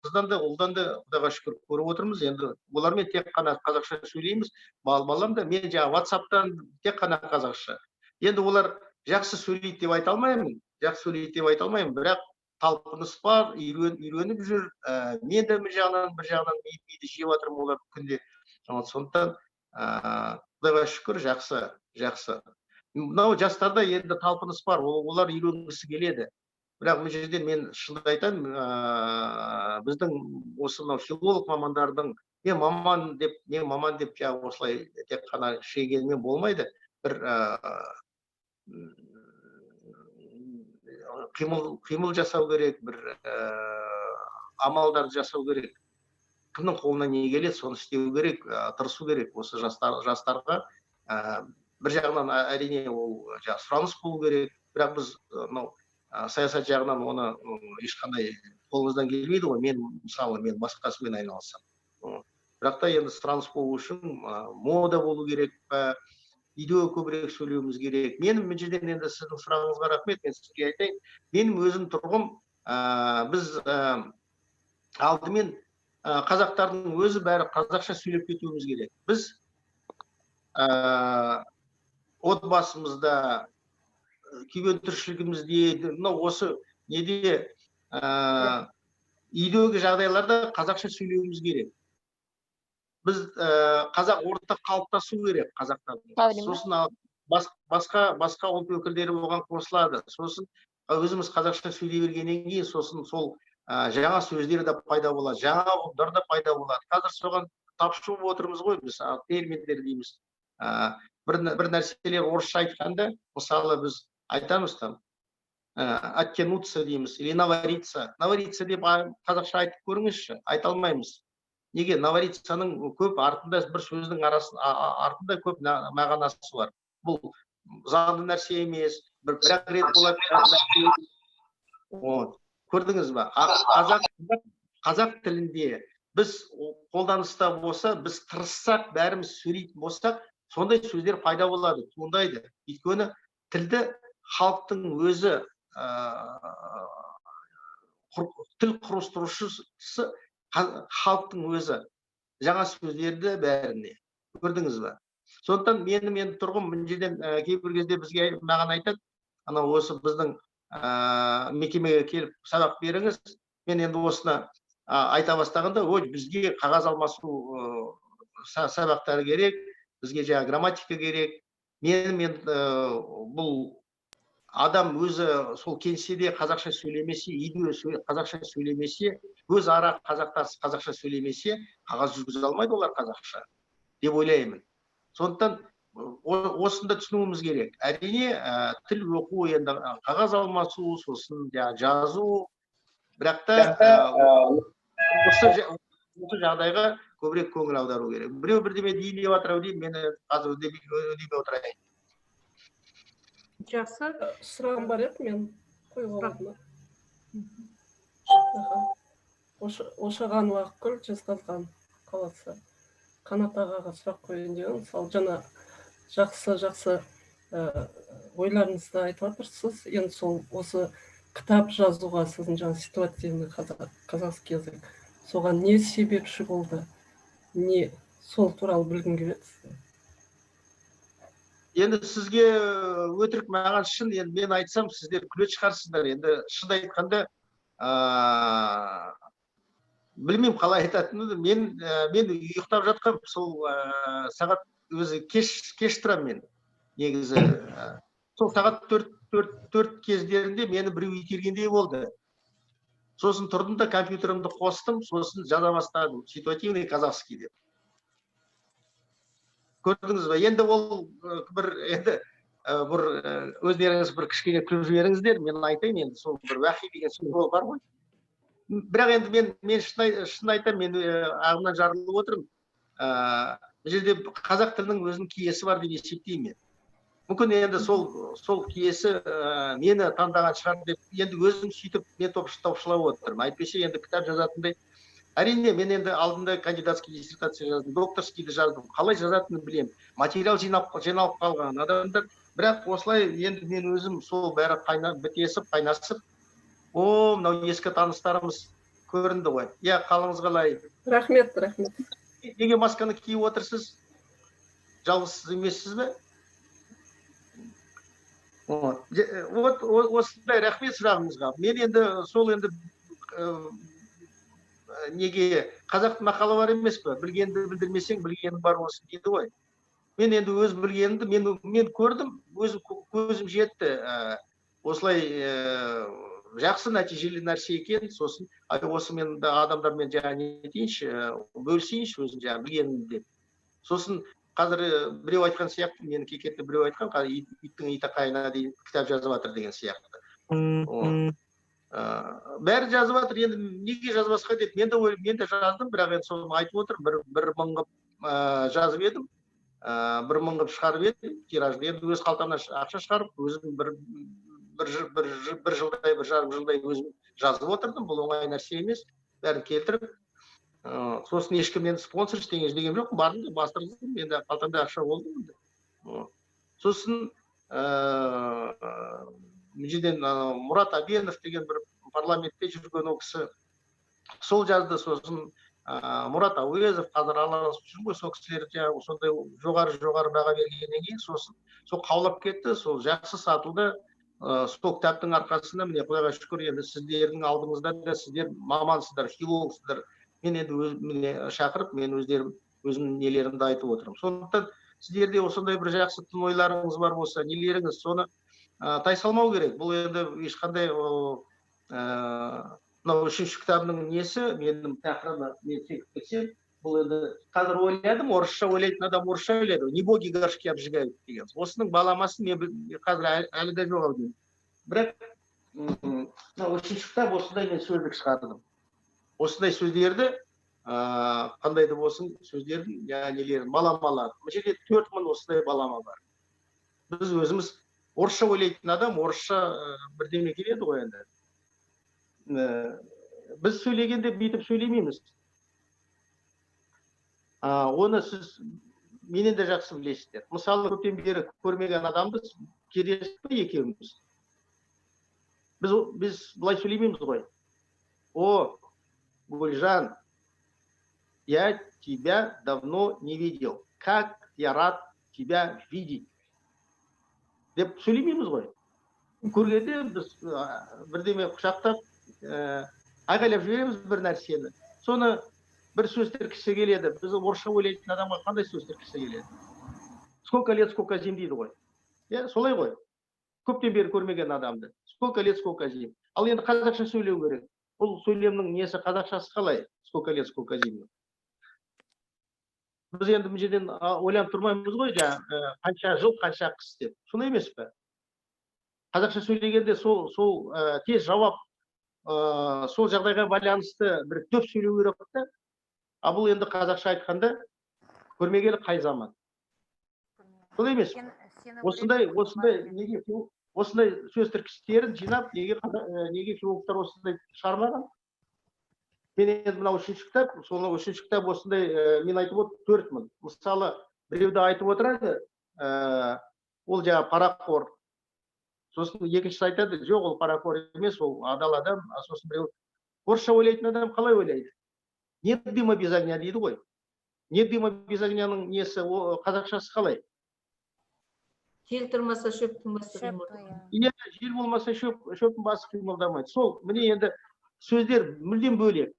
қыздан да, ұлдан да Құдайға шүкір көріп отырмыз. Енді олармен тек қана қазақша сөйлейміз. Балам да, мен жаңа WhatsApp-тан тек қана қазақша. Енді олар жақсы сөйлейді деп айта алмаймын, жақсы сөйлейді деп айта алмаймын, бірақ талпыныс бар, үйреніп жүр. Мен де бір жағынан миды жеп жатырмын олар күнде. Сондықтан, Құдайға шүкір, жақсы, жақсы. Мынау жастарда енді талпыныс бар, олар үйренгісі келеді. Бірақ бұл жерде мен шынымды айтайын, біздің осы мынау филолог мамандардың, мен маман деп, мен маман деп жаңағы осылай тек қана шегенмен болмайды. Бір қимыл жасау керек, бір амалдарды жасау керек. Кімнің қолынан не келеді, соны істеу керек, тырысу керек осы жастарға. Бір жағынан әрине ол жаңағы сұраныс болу керек, бірақ біз мынау саясат жағынан оны ешқандай қолымыздан келмейді ғой. Мен мысалы, мен басқасымен айналысамын. Бірақ та енді сұраныс болу үшін мода болу керек па, үйде көбірек сөйлеуіміз керек. Менің мына жерден енді сіздің сұрағыңызға рахмет, мен сізге айтайын. Менің өзім тұрғым, біз алдымен қазақтардың өзі бәрі қазақша сөйлеп кетуіміз керек. Біз отбасымызда, күйбең тіршілігімізде, мынау осы неде, үйдегі жағдайларда қазақша сөйлеуіміз керек. Біз қазақ орта қалыптасу керек қазақтардың. Сосын басқа ұлт өкілдері оған қосылады. Сосын өзіміз қазақша сөйлей бергеннен кейін сосын сол жаңа сөздер де пайда болады, жаңа ұғымдар да пайда болады. Қазір соған тапшы болып отырмыз ғой біз, терминдер дейміз. Бір нәрселер орысша айтқанда, мысалы, біз айтамыз там, оттянуться дейміз, или навариться. Навариться деп қазақша айтып көріңізші, айта алмаймыз. Неге? Наварицаның көп артында бір сөздің артында көп мағынасы бар. Бұл заңды нәрсе емес, бір-ақ рет болады нәрсе. Вот. Көрдіңіз ба? Қазақ тілінде біз қолданыста болса, біз тырыссақ, бәріміз сөйлейтін болсақ, сондай сөздер пайда болады, туындайды. Өйткені тілді халықтың өзі, тіл құрастырушысы халықтың өзі, жаңа сөздерді бәріне. Көрдіңіз ба? Сондықтан менің енді тұрғым мына жерден, кейбір кезде бізге маған айтады, анау осы біздің мекемеге келіп сабақ беріңіз. Мен енді осыны айта бастағанда, ой, бізге қағаз алмасу сабақтары керек, бізге жаңа грамматика керек. Менің енді бұл адам өзі сол кеңседе қазақша сөйлемесе, үйде қазақша сөйлемесе, өз ара қазақтар қазақша сөйлемесе, қағаз жүргізе алмайды олар қазақша деп ойлаймын. Сондықтан осыны да түсінуіміз керек. Әрине, тіл оқу енді қағаз алмасу, сосын жазу, бірақ та осы жағдайға көбірек көңіл аудару керек. Біреу бірдеме дейін деп жатыр ау деймін, мен қазір үндемей отырайын. Жақсы. Сұрағым бар еді мен қоюға болады ма? Ошаған Ақгүл, Жезқазған қаласы. Қанат ағаға сұрақ қояйын деген. Мысалы, жаңа жақсы ойларыңызды айтып жатырсыз. Енді сол осы кітап жазуға сіздің жаңа ситуативный казахский язык, соған не себепші болды? Не сол туралы білгім келеді сізден. Енді сізге өтірік, маған шын, енді мен айтсам, сіздер күле шығарсыздар. Енді шын айтқанда, білмеймін қалай айтатынымды. Мен ұйықтап жатқанмын, сол сағат өзі кеш тұрамын мен негізі. Сол сағат төрт кездерінде мені біреу итергендей болды. Сосын тұрдым да компьютерімді қостым, сосын жаза бастадым ситуативный казахский деп. Көрдіңіз ба? Енді ол бір енді бір өздеріңіз бір кішкене күліп жіберіңіздер, мен айтайын енді, сол бір уәхи деген сөз ол бар ғой. Бірақ енді мен шын айтамын, мен ағымнан жарылып отырмын. Бұл жерде қазақ тілінің өзінің киесі бар деп есептеймін мен. Мүмкін енді сол киесі мені таңдаған шығар деп енді өзім сөйтіп мен топшылап отырмын. Әйтпесе енді кітап жазатындай. Әрине, мен енді алдында кандидатский диссертация жаздым, докторскийді жаздым. Қалай жазатынын білемін. Материал жиналып қалған адамдар. Бірақ осылай енді мен өзім сол бәрі бітесіп, қайнасып, о, мынау ескі таныстарымыз көрінді ғой. Иә, қалыңыз қалай? Рахмет, рахмет. Неге масканы киіп отырсыз? Жалғыз сіз емессіз бе? Вот, осындай, рахмет сұрағыңызға. Мен енді сол енді, неге қазақтың мақалы бар емес пе? Білгенді білдірмесең, білгенің бар болсын дейді ғой. Мен енді өз білгенімді мен көрдім, өзім көзім жетті. Осылай, Жақсы, нәтижелі нәрсе екен. Сосын осы мен де адамдармен жаңа не етейінші, бөлісейінші өзім жаңа білгенімді деп. Сосын қазір біреу айтқан сияқты, менің кекетті біреу айтқан, қазір иттің итақайына дейін кітап жазып жатыр деген сияқты. Бәрі жазып жатыр, енді неге жазбасқа деп мен де мен де жаздым, бірақ енді соны айтып отырмын, бір мың қылып жазып едім, 1000 қылып шығарып едім тиражды. Енді өз қалтамнан ақша шығарып, өзім бір жылдай, 1,5 жылдай өзім жазып отырдым. Бұл оңай нәрсе емес, бәрін келтіріп. Сосын ешкімнен спонсор ештеңе іздеген жоқпын, бардым да бастырдым, енді қалтамда ақша болды енді. Сосын мына жерден Мұрат Абенов деген бір парламентте жүрген ол кісі сол жазды. Сосын Мұрат Әуезов, қазір араласып жүрмін ғой, сол кісілер жаңағы сондай жоғары баға бергеннен кейін сосын сол қаулап кетті, сол жақсы сатылды. Сол кітаптың арқасында міне Құдайға шүкір, енді сіздердің алдыңызда да сіздер мамансыздар, филологсыздар, мен енді өз, міне шақырып, мен өзімнің нелерімді айтып отырмын. Сондықтан сіздерде осындай бір жақсы тың ойларыңыз бар болса, нелеріңіз, соны тайсалмау керек. Бұл енді ешқандай мынау үшінші кітабының несі, менің тақырыбы, мен секіріп кетсем, бұл енді қазір ойладым, орысша ойлайтын адам орысша ойлайды, не боги горшки обжигают деген. Осының баламасын мен қазір әлі де жоқ ау деймін. Бірақ мынау үшінші кітап, осындай мен сөздік шығардым. Осындай сөздерді, қандай да болсын сөздердің нелерін, баламалар. Мына жерде 4000 осындай балама бар. Біз өзіміз орысша ойлайтын адам, орысша бірдеме келеді ғой енді. Біз сөйлегенде бүйтіп сөйлемейміз. Оны сіз менен де жақсы білесіздер. Мысалы, көптен бері көрмеген адамды кездестік пе екеуміз? Біз былай сөйлемейміз ғой. О, Гүлжан, я тебя давно не видел. Как я рад тебя видеть. Деп сөйлемейміз ғой. Көргенде біз бірдеме құшақтап, айғайлап жібереміз бір нәрсені. Соны бір сөз тіркісі келеді. Біз орысша ойлайтын адамға қандай сөз тіркісі келеді? Сколько лет, сколько зим дейді ғой. Иә, солай ғой. Көптен бері көрмеген адамды. Сколько лет, сколько зим. Ал енді қазақша сөйлеу керек. Бұл сөйлемнің несі, қазақшасы қалай? Сколько лет, сколько зим. Біз енді мына жерден ойланып тұрмаймыз ғой, жаңа, қанша жыл, қанша қыс деп. Солай емес пе? Қазақша сөйлегенде сол тез жауап, сол жағдайға байланысты бір дөп сөйлеу керек та. А бұл енді қазақша айтқанда көрмегелі қай заман. Солай емес пе? Осындай неге осындай сөз тіркестерін жинап, неге филологтар осындай шығармаған? Мен енді мынау үшінші кітап, сол үшінші кітап осындай, мен айтып отырмын 4000. Мысалы, біреуді айтып отырады, ол жаңа парақор. Сосын екіншісі айтады, жоқ, ол парақор емес, ол адал адам. А сосын біреу орысша ойлайтын адам қалай ойлайды? Нет дыма без огня дейді ғой. Нет дыма без огняның несі, қазақшасы қалай? Жел тұрмаса шөптің басы қимылдамайды. Иә, жел болмаса шөптің басы қимылдамайды. Сол, міне енді сөздер мүлдем бөлек,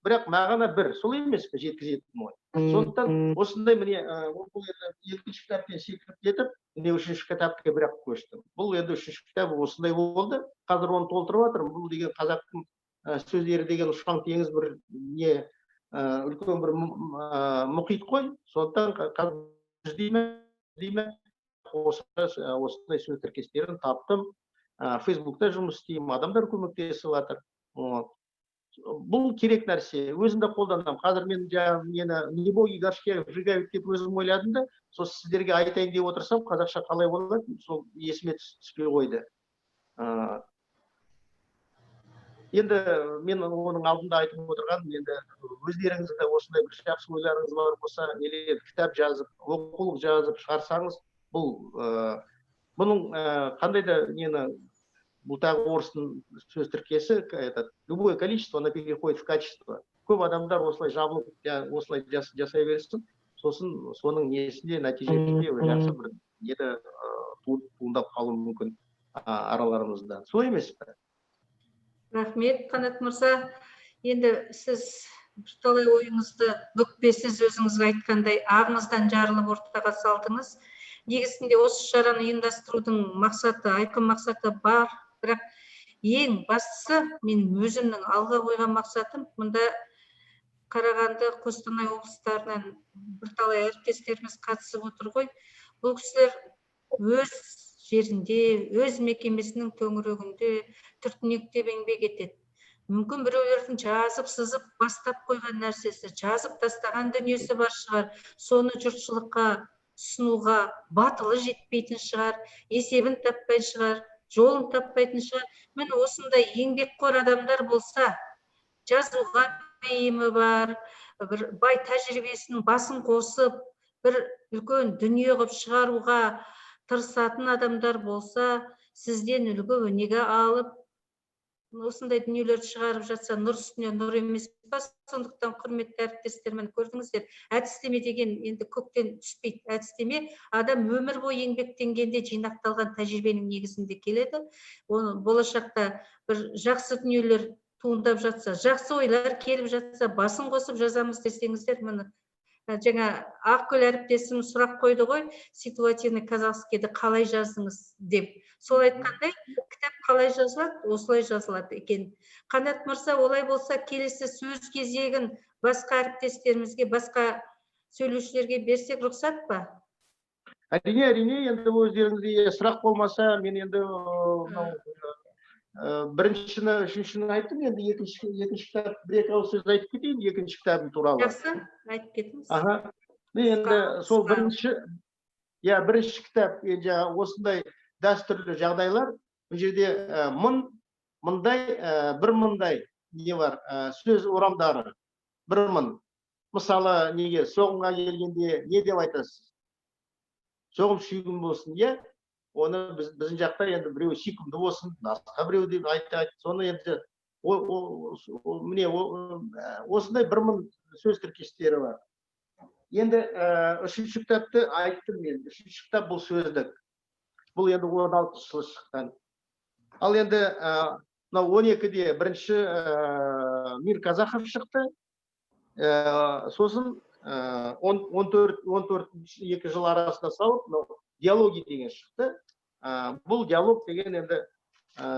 бірақ мағына бір, солай емес пе жеткізетін ой? Сондықтан осындай міне, бұл енді екінші кітаптен секіріп кетіп, міне үшінші кітапқа бірақ көштім. Бұл енді үшінші кітап осындай болды. Қазір оны толтырып жатырмын. Бұл деген қазақтың сөздері деген ұшан теңіз бір не, үлкен бір мұхит қой. Сондықтан қазір іздеймін, осындай сөз тіркестерін таптым. Фейсбукта жұмыс істеймін, адамдар көмектесіп жатыр. Бұл керек нәрсе, өзім де қолданамын. Қазір мен жаңа нені не боги горшки обжигают деп өзім ойладым да, сол сіздерге айтайын деп отырсам, қазақша қалай болады, сол есіме түспей қойды. Енді мен оның алдында айтып отырғаным, енді өздеріңізде осындай бір жақсы ойларыңыз бар болса, нелер кітап жазып, оқулық жазып шығарсаңыз, бұның қандай да нені, бұл тағы орыстың сөз тіркесі, этот, любое количество, оно переходит в качество. Көп адамдар осылай жабылып, осылай жасай берсін, сосын соның несінде, нәтижесінде жақсы бір неді туындап қалуы мүмкін, араларымызда. Солай емес пе? Рахмет, Қанат мырза. Енді сіз бірталай ойыңызды бүкпесіз, өзіңіз айтқандай, ағыңыздан жарылып ортаға салдыңыз. Негізінде осы шараны ұйымдастырудың мақсаты, айқын мақсаты бар, бірақ Ең бастысы, мен өзімнің алға қойған мақсатым, мұнда Қарағанды, Қостанай облыстарынан бірталай әріптестеріміз қатысып отыр ғой. Бұл кісілер өз жерінде, өз мекемесінің төңірегінде түртінектеп еңбек етеді. Мүмкін біреулердің жазып, сызып, бастап қойған нәрсесі, жазып тастаған дүниесі бар шығар. Соны жұртшылыққа ұсынуға батылы жетпейтін шығар, есебін таппай шығар, жолын таппайтын шығар. Міне, осындай еңбекқор адамдар болса, жазуға бейімі бар, бір бай тәжірибесінің басын қосып, бір үлкен дүние қылып шығаруға тырысатын адамдар болса, сізден үлгі өнеге алып, осындай дүниелерді шығарып жатса, нұр үстіне нұр емес па? Сондықтан, құрметті әріптестер, міне, көрдіңіздер, әдістеме деген енді көктен түспейді. Әдістеме адам өмір бойы еңбектенгенде жинақталған тәжірибенің негізінде келеді. Оны болашақта бір жақсы дүниелер туындап жатса, жақсы ойлар келіп жатса, басын қосып жазамыз десеңіздер, міне, жаңа Ақгүл әріптесім сұрақ қойды ғой, ситуативный казахскийді қалай жаздыңыз деп. Сол айтқандай, кітап қалай жазылады, осылай жазылады екен. Қанат мырза, олай болса, келесі сөз кезегін басқа әріптестерімізге, басқа сөйлеушілерге берсек, рұқсат па? Әрине, әрине, енді өздеріңізде сұрақ болмаса, мен енді мынау біріншіні, үшіншіні айттым, енді екінші кітап, бір екі ауыз сөз айтып кетейін екінші кітабым туралы. Жақсы, айтып кетіңіз. Аха. Мен енді сол бірінші, иә, бірінші кітап, енді жаңағы осындай дәстүрлі жағдайлар, бұл жерде мындай, бір мындай не бар, сөз орамдары, 1000. Мысалы, неге соғымға келгенде не деп айтасыз? Соғым сүйкімді болсын, иә? Оны біздің жақта енді біреу сүйкімді болсын, басқа біреу деп айтады. Соны енді міне, осындай 1000 сөз тіркестері бар. Енді үшінші кітапты айттым мен. Үшінші кітап бұл сөздік. Бұл енді 16 жылы шыққан. Ал енді мынау 12-де бірінші Мир Казахов шықты. Сосын он төрт, екі жыл арасында салып, мынау диалоги деген шықты. Бұл диалог деген енді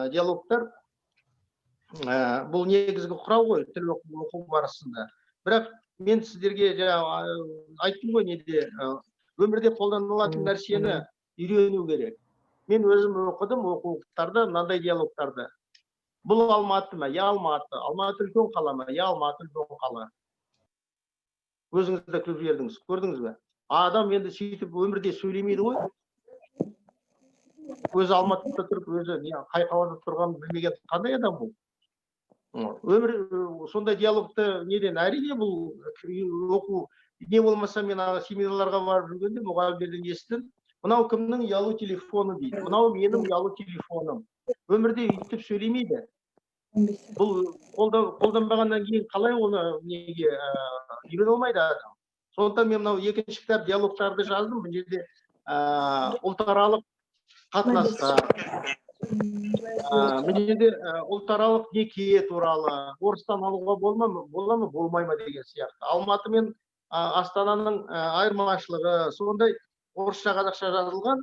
диалогтар, бұл негізгі құрал ғой тіл оқу барысында. Бірақ мен сіздерге жаңа айттым ғой, неде өмірде қолданылатын нәрсені үйрену керек. Мен өзім оқыдым оқулықтарда мынандай диалогтарды. Бұл Алматы ма? Я, Алматы. Алматы үлкен қала ма? Я, Алматы үлкен қала. Өзіңіз де күліп жібердіңіз, көрдіңіз бе? Адам енді сөйтіп өмірде сөйлемейді ғой. Өзі Алматыда тұрып, өзі не қай қалада тұрғанын білмеген қандай адам бұл? Өмір сондай диалогты неден, әрине, бұл оқу не болмаса, мен ана семинарларға барып жүргенде мұғалімдерден естідім. Мынау кімнің ұялы телефоны дейді. Мынау менің ұялы телефоным. Өмірде өйтіп сөйлемейді. Бұл қолданбағаннан кейін қалай оны неге үйрене алмайды адам. Сондықтан мен мынау екінші кітап диалогтарды жаздым. Бұл жерде ұлтаралық қатынастар, мына жерде ұлтаралық неке туралы, орыстан алуға бола ма, болмай ма деген сияқты. Алматы мен Астананың айырмашылығы, сондай орысша қазақша жазылған,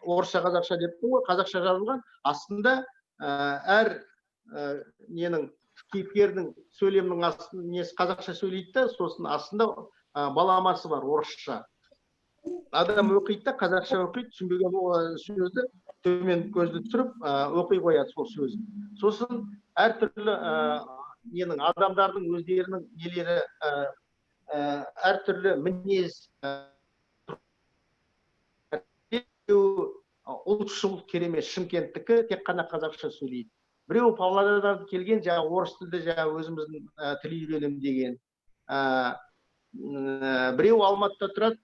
орысша қазақша деппін ғой, қазақша жазылған. Астында әр ненің кейіпкердің сөйлемнің астын несі қазақша сөйлейді да, сосын астында баламасы бар орысша. Адам оқиды да, қазақша оқиды, түсінбеген сөзді төмен көзді түсіріп оқи қояды сол сөзін. Сосын әртүрлі ненің адамдардың өздерінің нелері, әртүрлі мінез, ұлтшыл, керемет Шымкенттікі, тек қана қазақша сөйлейді. Біреуі Павлодардан келген, жаңағы орыс тілді, жаңағы өзіміздің тіл үйренемін деген. Біреу Алматыда тұрады,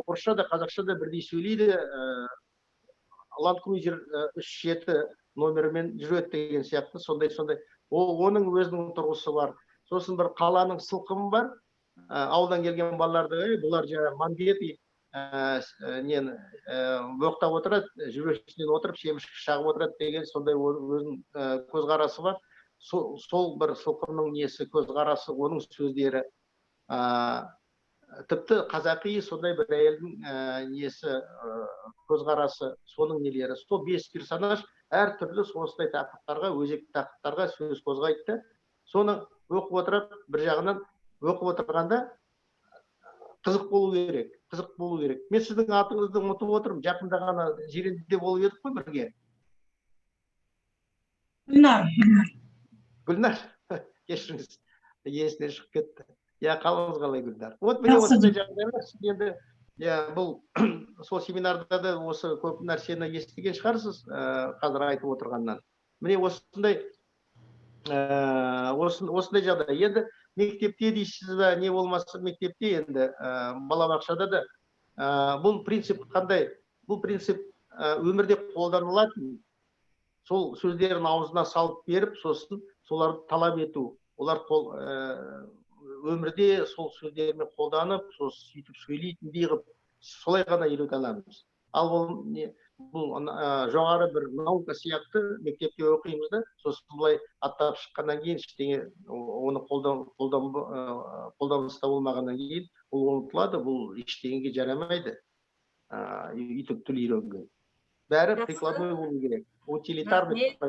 орысша да қазақша да бірдей сөйлейді, Ланд Крузер 37 номерімен жүреді деген сияқты, сондай сондай. Ол оның өзінің тұрғысы бар. Сосын бір қаланың сылқымы бар. Ауылдан келген балаларды, ей, бұлар жаңағы мангети нені боқтап отырады, жүресінен отырып семішкі шағып отырады деген сондай өзінің көзқарасы бар. Сол бір сылқымның несі, көзқарасы, оның сөздері. Тіпті қазақи сондай бір әйелдің несі, көзқарасы, соның нелері. Сол бес персонаж. Әртүрлі осындай тақырыптарға, өзекті тақырыптарға сөз қозғайды да, соны оқып отырып, бір жағынан оқып отырғанда қызық болу керек, қызық болу керек. Мен сіздің атыңызды ұмытып отырмын, жақында ғана Жирендіде болып едік қой бірге. Гүлнар. Гүлнар, кешіріңіз, есімнен шығып кетті. Иә, қалыңыз қалай, Гүлнар? Вот міне, Жақсы. осындай жағдайлар. Сіз енді, иә, бұл сол семинарда да осы көп нәрсені естіген шығарсыз, қазір айтып отырғаннан. Міне, осындай осындай жағдай. Енді мектепте дейсіз ба, не болмаса мектепте, енді балабақшада да бұл принцип қандай? Бұл принцип өмірде қолданылатын сол сөздерін аузына салып беріп, сосын соларды талап ету, олар өмірде сол сөздермен қолданып, сосын сөйтіп сөйлейтіндей қылып, солай ғана үйрете аламыз. Ал ол не, бұл жоғары бір наука сияқты мектепте оқимыз да, сосын былай аттап шыққаннан кейін ештеңе оны қолданыста болмағаннан кейін ол ұмытылады, бұл ештеңеге жарамайды. Өйтіп тіл үйренген бәрі Жақсы. Прикладной болу керек, утилитарный. Рахмет.